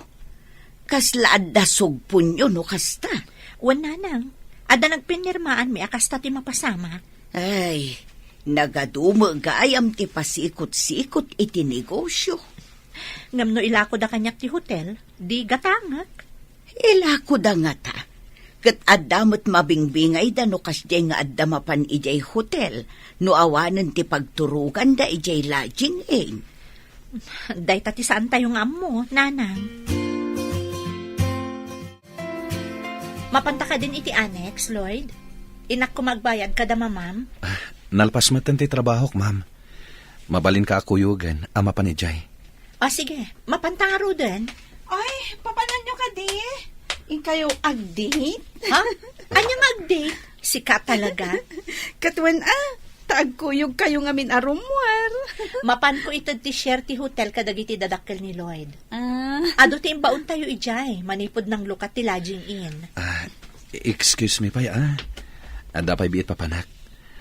Kasla adda sugponyo no kasta? Wen, nanang. Adda nagpinirmaanmi a kasta ti mapasamak. Ay, nagadu met gayam ti pasikot-sikot iti negosio. Ngem no ilakoda kaniak ti hotel, di gatangek. Ilakoda ngata. Ket adda met mabingbingayda no kasdiay nga adda mapan idiay hotel no awanen ti pagturoganda idiay lodging inn. Dayta ti saantayo nga ammo, nanang. Mapanta kadin iti annex, Lloyd? Innak koma agbayad kada mamam? Ah, nalpas metten ti trabahok, ma'am. Mabalinka a kuyogen a mapan idiay. Ah, sige. Mapanta ngaruden. Ay, papananyo kadi? Inkayo ag-date? Ha? Ania nga ag-date? Sika talaga? Ket wen a, ta agkuyogkayo ngamin a rummuar. Mapanko ited ti share ti hotel kadagiti dadakkel ni Lloyd. Ah. Adu ti imbaontayo idiay, manipud nanglukat ti lodging inn. Ah, excuse me pay, ah. Adda pay biit papanak.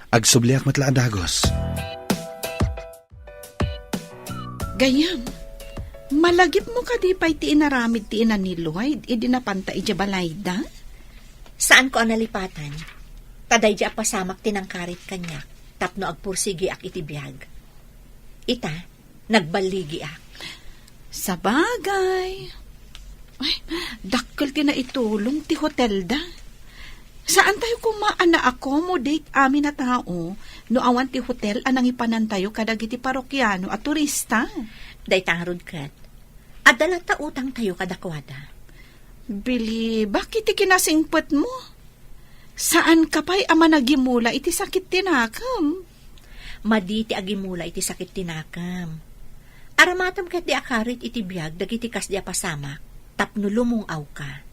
Agsubliak met la a dagus. Gayyem, malagipmo kadi pay ti inaramid ti ina ni Lloyd idi napanta idiay balayda? Saanko a nalipatan. Ta daydi a pasamak ti nangkarit kaniak tapno agpursigiak iti biag. Ita, nagballigiak. Sabagay. Ay, dakkel ti naitulong ti hotelda. Saantayo koma a na-accommodate amin a tao no awan ti hotel a nangipanantayo kadagiti parokiano a turista. Dayta ngarud ket, adda latta utangtayo kadakuada. Bilibak iti kinasingpetmo. Saanka pay a managimula iti sakit ti nakem? Madi ti agimula iti sakit ti nakem. Aramatem ketdi a karit iti biag dagiti kasdi a pasamak tapno lumung-awka.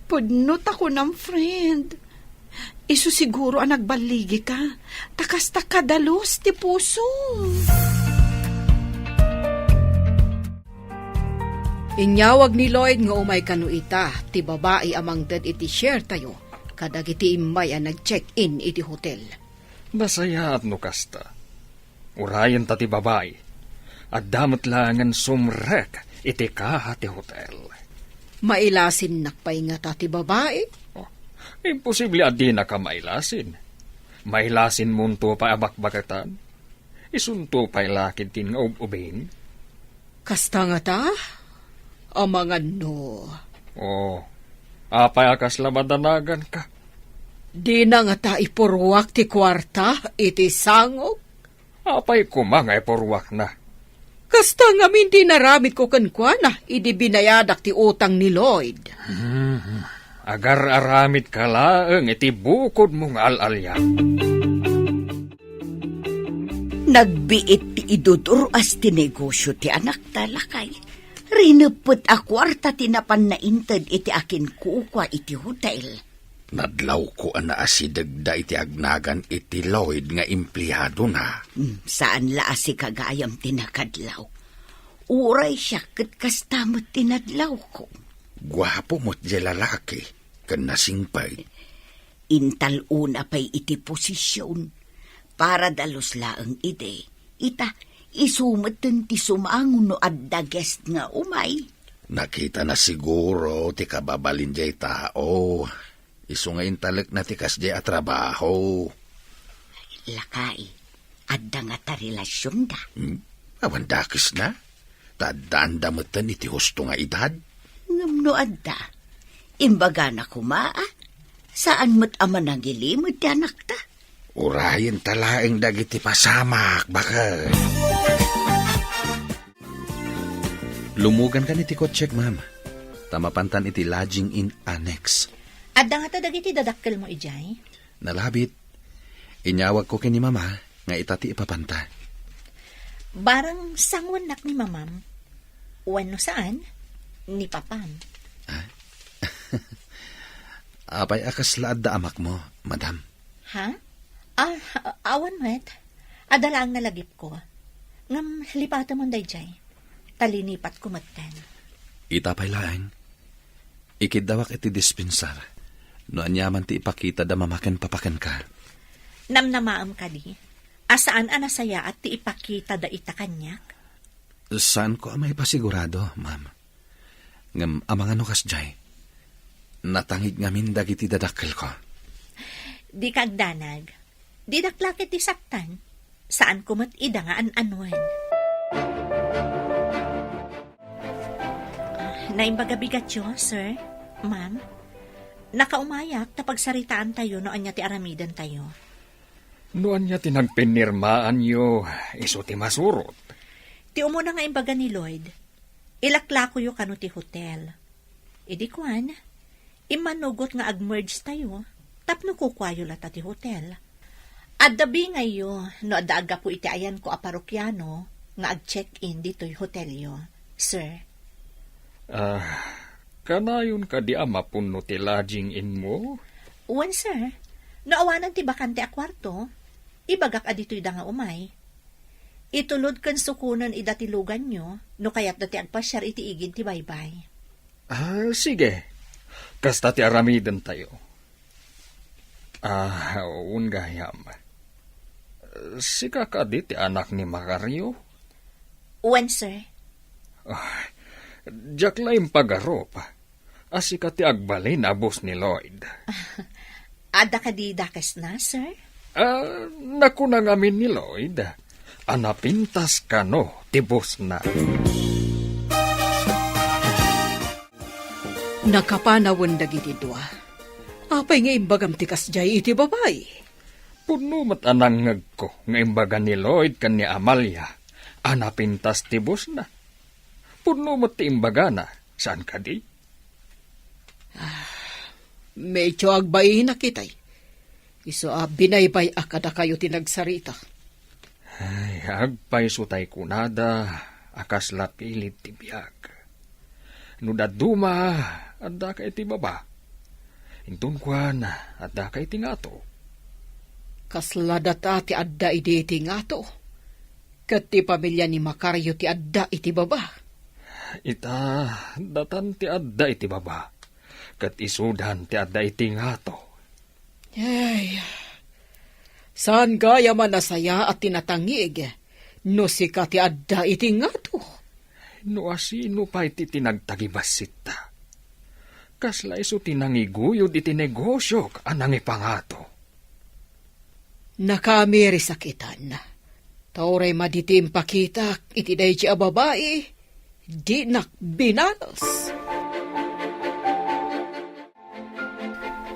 Pudno ta kunam, friend. Isu siguro a nagballigika, ta kasta kadalus ti pusom. Inyawag ni Lloyd nga umay kano ita ti babai a mangted iti share tayo kadagiti immay a nag-check-in iti hotel. Nasayaat no kasta. Urayenta ti babai. Adda met laengen sumrek iti kaha ti hotel. Mailasinnak pay ngata ti babai? Oh, imposible a dinaka mailasin. Mailasinmonto pay a bakbaketan. Isunto pay la ketdin nga ub-ubing. Kasta ngata? Amangan no. Oh, apay a kasla madanaganka? Dina ngata ipurruak ti kuarta iti sangok? Apay koma nga ipurruakna? Kasta ngamin ti inaramidko kenkuana idi binayadak ti utang ni Lloyd. Hmm, agar-aramidka laeng iti bukodmo nga al-alian. Nagbiit ti idudur-as ti negosio ti anakta, lakay. Rineppet a kuarta ti napanna inted iti akinkukua iti hotel. Nadlawko a naasidegda iti agnagan iti Lloyd nga empleadona. Hmm, saan la a sika gayam ti nakadlaw. Uray siak ket kasta met ti nadlawko. Guapo met diay lalaki, ken nasingpet. Intal-ona pay iti posision. Para dalus laeng idi, ita, isu metten ti sumango no adda guest nga umay. Nakitana siguro ti kababalin diay tao. Isu nga intalekna ti kasdiay a trabaho. Lakay, adda ngata relasionda? Hmm? Awan dakesna? Ta addaanda metten iti husto nga edad? Ngem no adda, imbagana koma, a? Saan met a manangilimed ti anakta? Urayenta laeng dagiti pasamak, baket. Lumugankan iti kotsek, ma'am. Ta mapantan iti lodging inn annex. Adda ngata dagiti dadakkelmo idiay? Nalabit. Inyawagko ken ni Mama nga ita ti ipapanta. Barang sanguennak ni Mamam, wenno saan, ni Papam. Ah? Apay a kasla adda amakmo, Madam? Ha? Ah, awan met. Adda laeng nalagipko. Ngem lipatemon daydiay. Ta linipatko metten. Ita pay laeng, ikiddawak iti dispensar no aniaman ti ipakitada Mama ken Papa kenka. Namnamaem kadi a saan a nasayaat ti ipakitada ita kaniak? Saanko a maipasigurado, ma'am. Ngem amangan no kasdiay, natangig ngamin dagiti dadakkelko. Dika agdanag. Didak la ket ti saktan. Saanko met ida nga an-anuen. Naimbag a bigatyo, sir, ma'am. Nakaumayak ta pagsaritaantayo no ania ti aramidentayo. No ania ti nagpinirmaanyo, isu ti masurot. Ti umuna nga imbaga ni Lloyd, ilaklakoyo kano ti hotel. Idi kuan, immanugot nga ag-merge tayo, tapno kukuayo latta ti hotel. Adda bingayyo no adda aggapu iti ayanko a parokiano nga ag-check-in ditoy hotelyo, sir. Ah, kanayon kadi a mapunno ti lodging inmo? Wen, sir. No awanen ti bakante a kuarto, ibagak a ditoyda nga umay. Itulod ken sukonen ida ti luganyo no kayatda ti agpasiar iti igid ti baybay. Ah, sige. Kasta ti aramidentayo. Ah, wen gayam. Sika kadi ti anak ni Macario? Wen, sir. Ah, diak la impagarup a sika ti agbalin a boss ni Lloyd. Adda kadi dakesna, sir? Ah, nakuna ngamin ni Lloyd a napintas kano ti bossna. Nakapanawen dagiti dua. Apay nga imbagam ti kasdiay iti babai? Pudno met a nangngegko nga imbaga ni Lloyd ken ni Amalia a napintas ti bossna. Pudno met ti imbagana, saan kadi? Ah, medyo agbainak itay. Isu a binaybay-ak kadakayo ti nagsarita. Ay, agpayso tay kunada a kasla pilit ti biag. No dadduma, addaka iti baba. Inton kuan, addaka iti ngato. Kasla data ti adda idi iti ngato, ket ti pamilia ni Macario ti adda iti baba. Ita, datan ti adda iti baba, ket isudan ti adda iti ngato. Ay, saan gayam a nasayaat ti natangig no sika ti adda iti ngato? No asino pay ti tinagtagibasitta, kasla isu ti nangiguyod iti negosiok a nangipangato. Nakaamirisakitan. Ta uray madi ti impakitak iti daydi a babai, dinak binalos.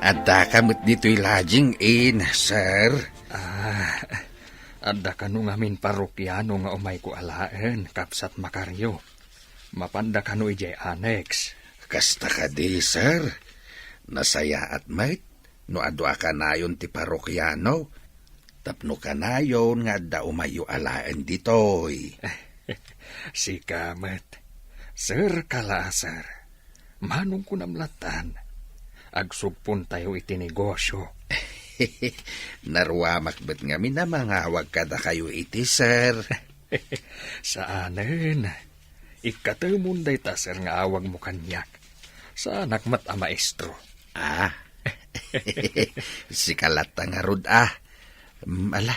Addaka met ditoy lodging inn, sir? Ah, adda kano ngamin parokiano nga umayko alaen, Kabsat Macario. Mapanda kano idiay annex. Kasta kadi, sir. Nasayaat met no adu a kanayon ti parokiano, tapno kanayon nga adda umayyo alaen ditoy. Sika met, sir ka la, sir. Manong kunam lattan, agsugpontayo iti negosio. Naruamak met ngamin a mangawag kadakayo iti sir. Saanen. Ikkatemon dayta, sir, nga awagmo kaniak. Saanak met a maestro. Ah. Sika latta ngarud, ah. Mm, ala,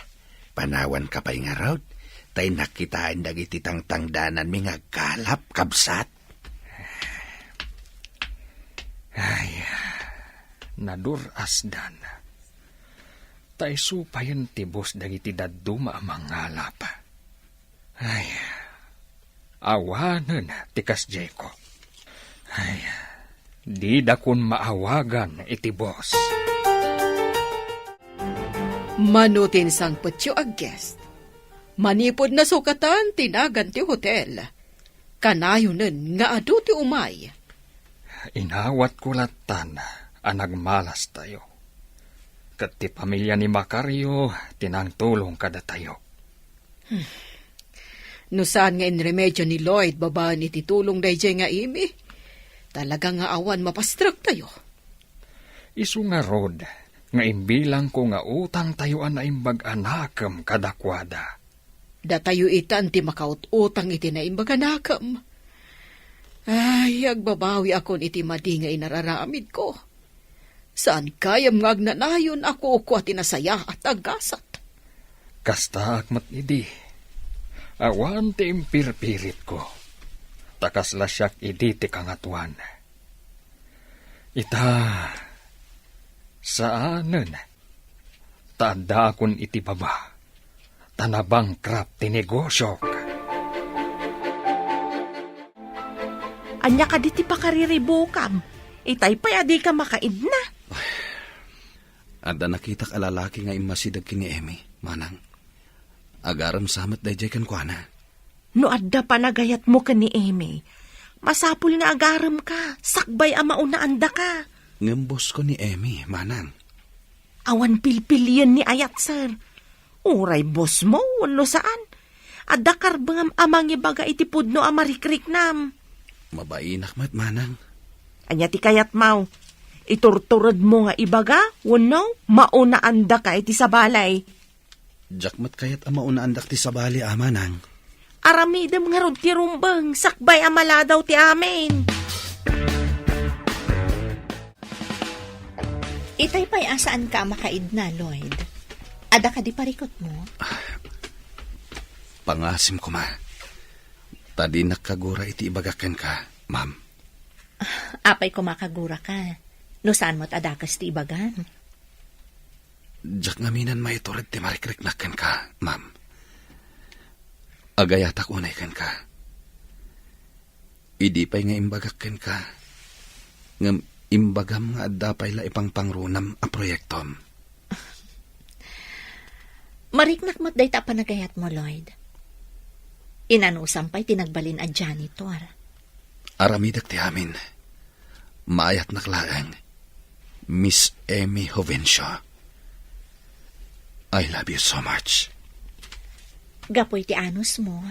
panawanka pay ngarud. Tay nakitaen dagiti tangtangdananmi nga agkalap, kabsat. Ay, nadur-asdan. Ta isu payen ti boss dagiti dadduma a mangalap. Ay, awanen ti kasdiayko. Ay, didakon maawagan iti boss. Mano ti insangpetyo a guest? Manipud nasukatan ti nagan ti hotel, kanayonen nga adu ti umay. Inawatko lattan a nagmalastayo. Ket ti pamilia ni Macario ti nangtulong kadatayo. Hmm. No saan nga inremedio ni Lloyd babaen iti tulong daydiay nga Amy, talaga nga awan mapastrektayo. Isu ngarud nga imbilangko nga utangtayo a naimbag a nakem kadakuada. Datayo itan ti makaut-utang iti naimbag a nakem. Ay, agbabawiakon iti madi nga inararamidko. Saan gayam nga agnanayon a kukua ti nasayaat a gasat. Kastaak met idi. Awan ti impirpiritko. Ta kasla siak idi ti kangatoan. Ita, saanen. Ta addaakon iti baba. Ta nabangkrap ti negosiok. Ania kadi ti pakariribukam? Itay pay a dika makaidna. Adda nakitak a lalaki nga immasideg ken ni Emmy, manang. Agarem sa met daydiay kenkuana. No adda panagayatmo ken ni Emmy, masapul nga agaremka, sakbay a maunaandaka. Ngem boss ko ni Emmy, manang. Awan pilpilien ni ayat, sir. Uray boss mo wenno saan, adda karbengam a mangibaga iti pudno a marikriknam. Mabainak met, manang. Ania ti kayatmo? Iturturedmo nga ibaga, wenno maunaandaka iti sabali? Diak met kayat a maunaandak ti sabali, Amanang. Aramidem ngarud ti rumbeng, sakbay a maladaw ti amin. Itay pay a saanka a makaidna, Lloyd. Adda kadi parikutmo? Pangasim koma. Ta dinak kagura iti ibagak kenka, ma'am. Apay koma kaguraka? No saan met a dakes ti ibagam? Diak ngamin a maitured ti marikriknak kenka, ma'am. Agayatak unay kenka. Idi pay nga imbagak kenka, ngem imbagam nga adda pay la ipangpangrunam a proyektom. Mariknak met dayta a panagayatmo, Lloyd. Inanusam pay ti nagbalin a janitor. Aramidek ti amin. Maayatnak laeng, Miss Amy Jovencio. I love you so much. Gapu iti anusmo,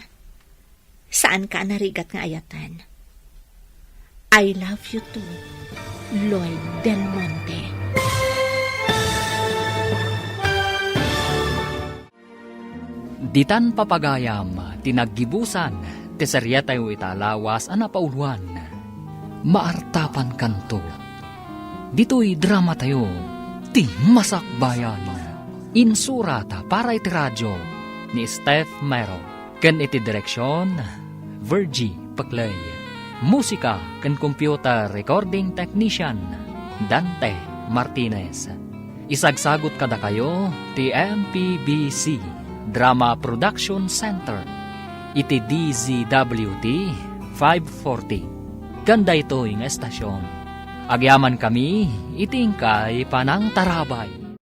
saanka a narigat nga ayaten. I love you too, Lloyd Del Monte. Ditan papagayam ti naggibusan ti serietayo ita a lawas a napauloan, Maartapankanto. Ditoy dramatayo, ti Masakbayan. Insurat para iti radio ni Steph Mero. Ken iti direksion, Virgie Peclay. Musika ken computer recording technician, Dante Martinez. Isagsagut kadakayo ti M P B C Drama Production Center iti D Z W T five forty. Ken daytoy nga estasion, agyamankami iti inkay panangtarabay.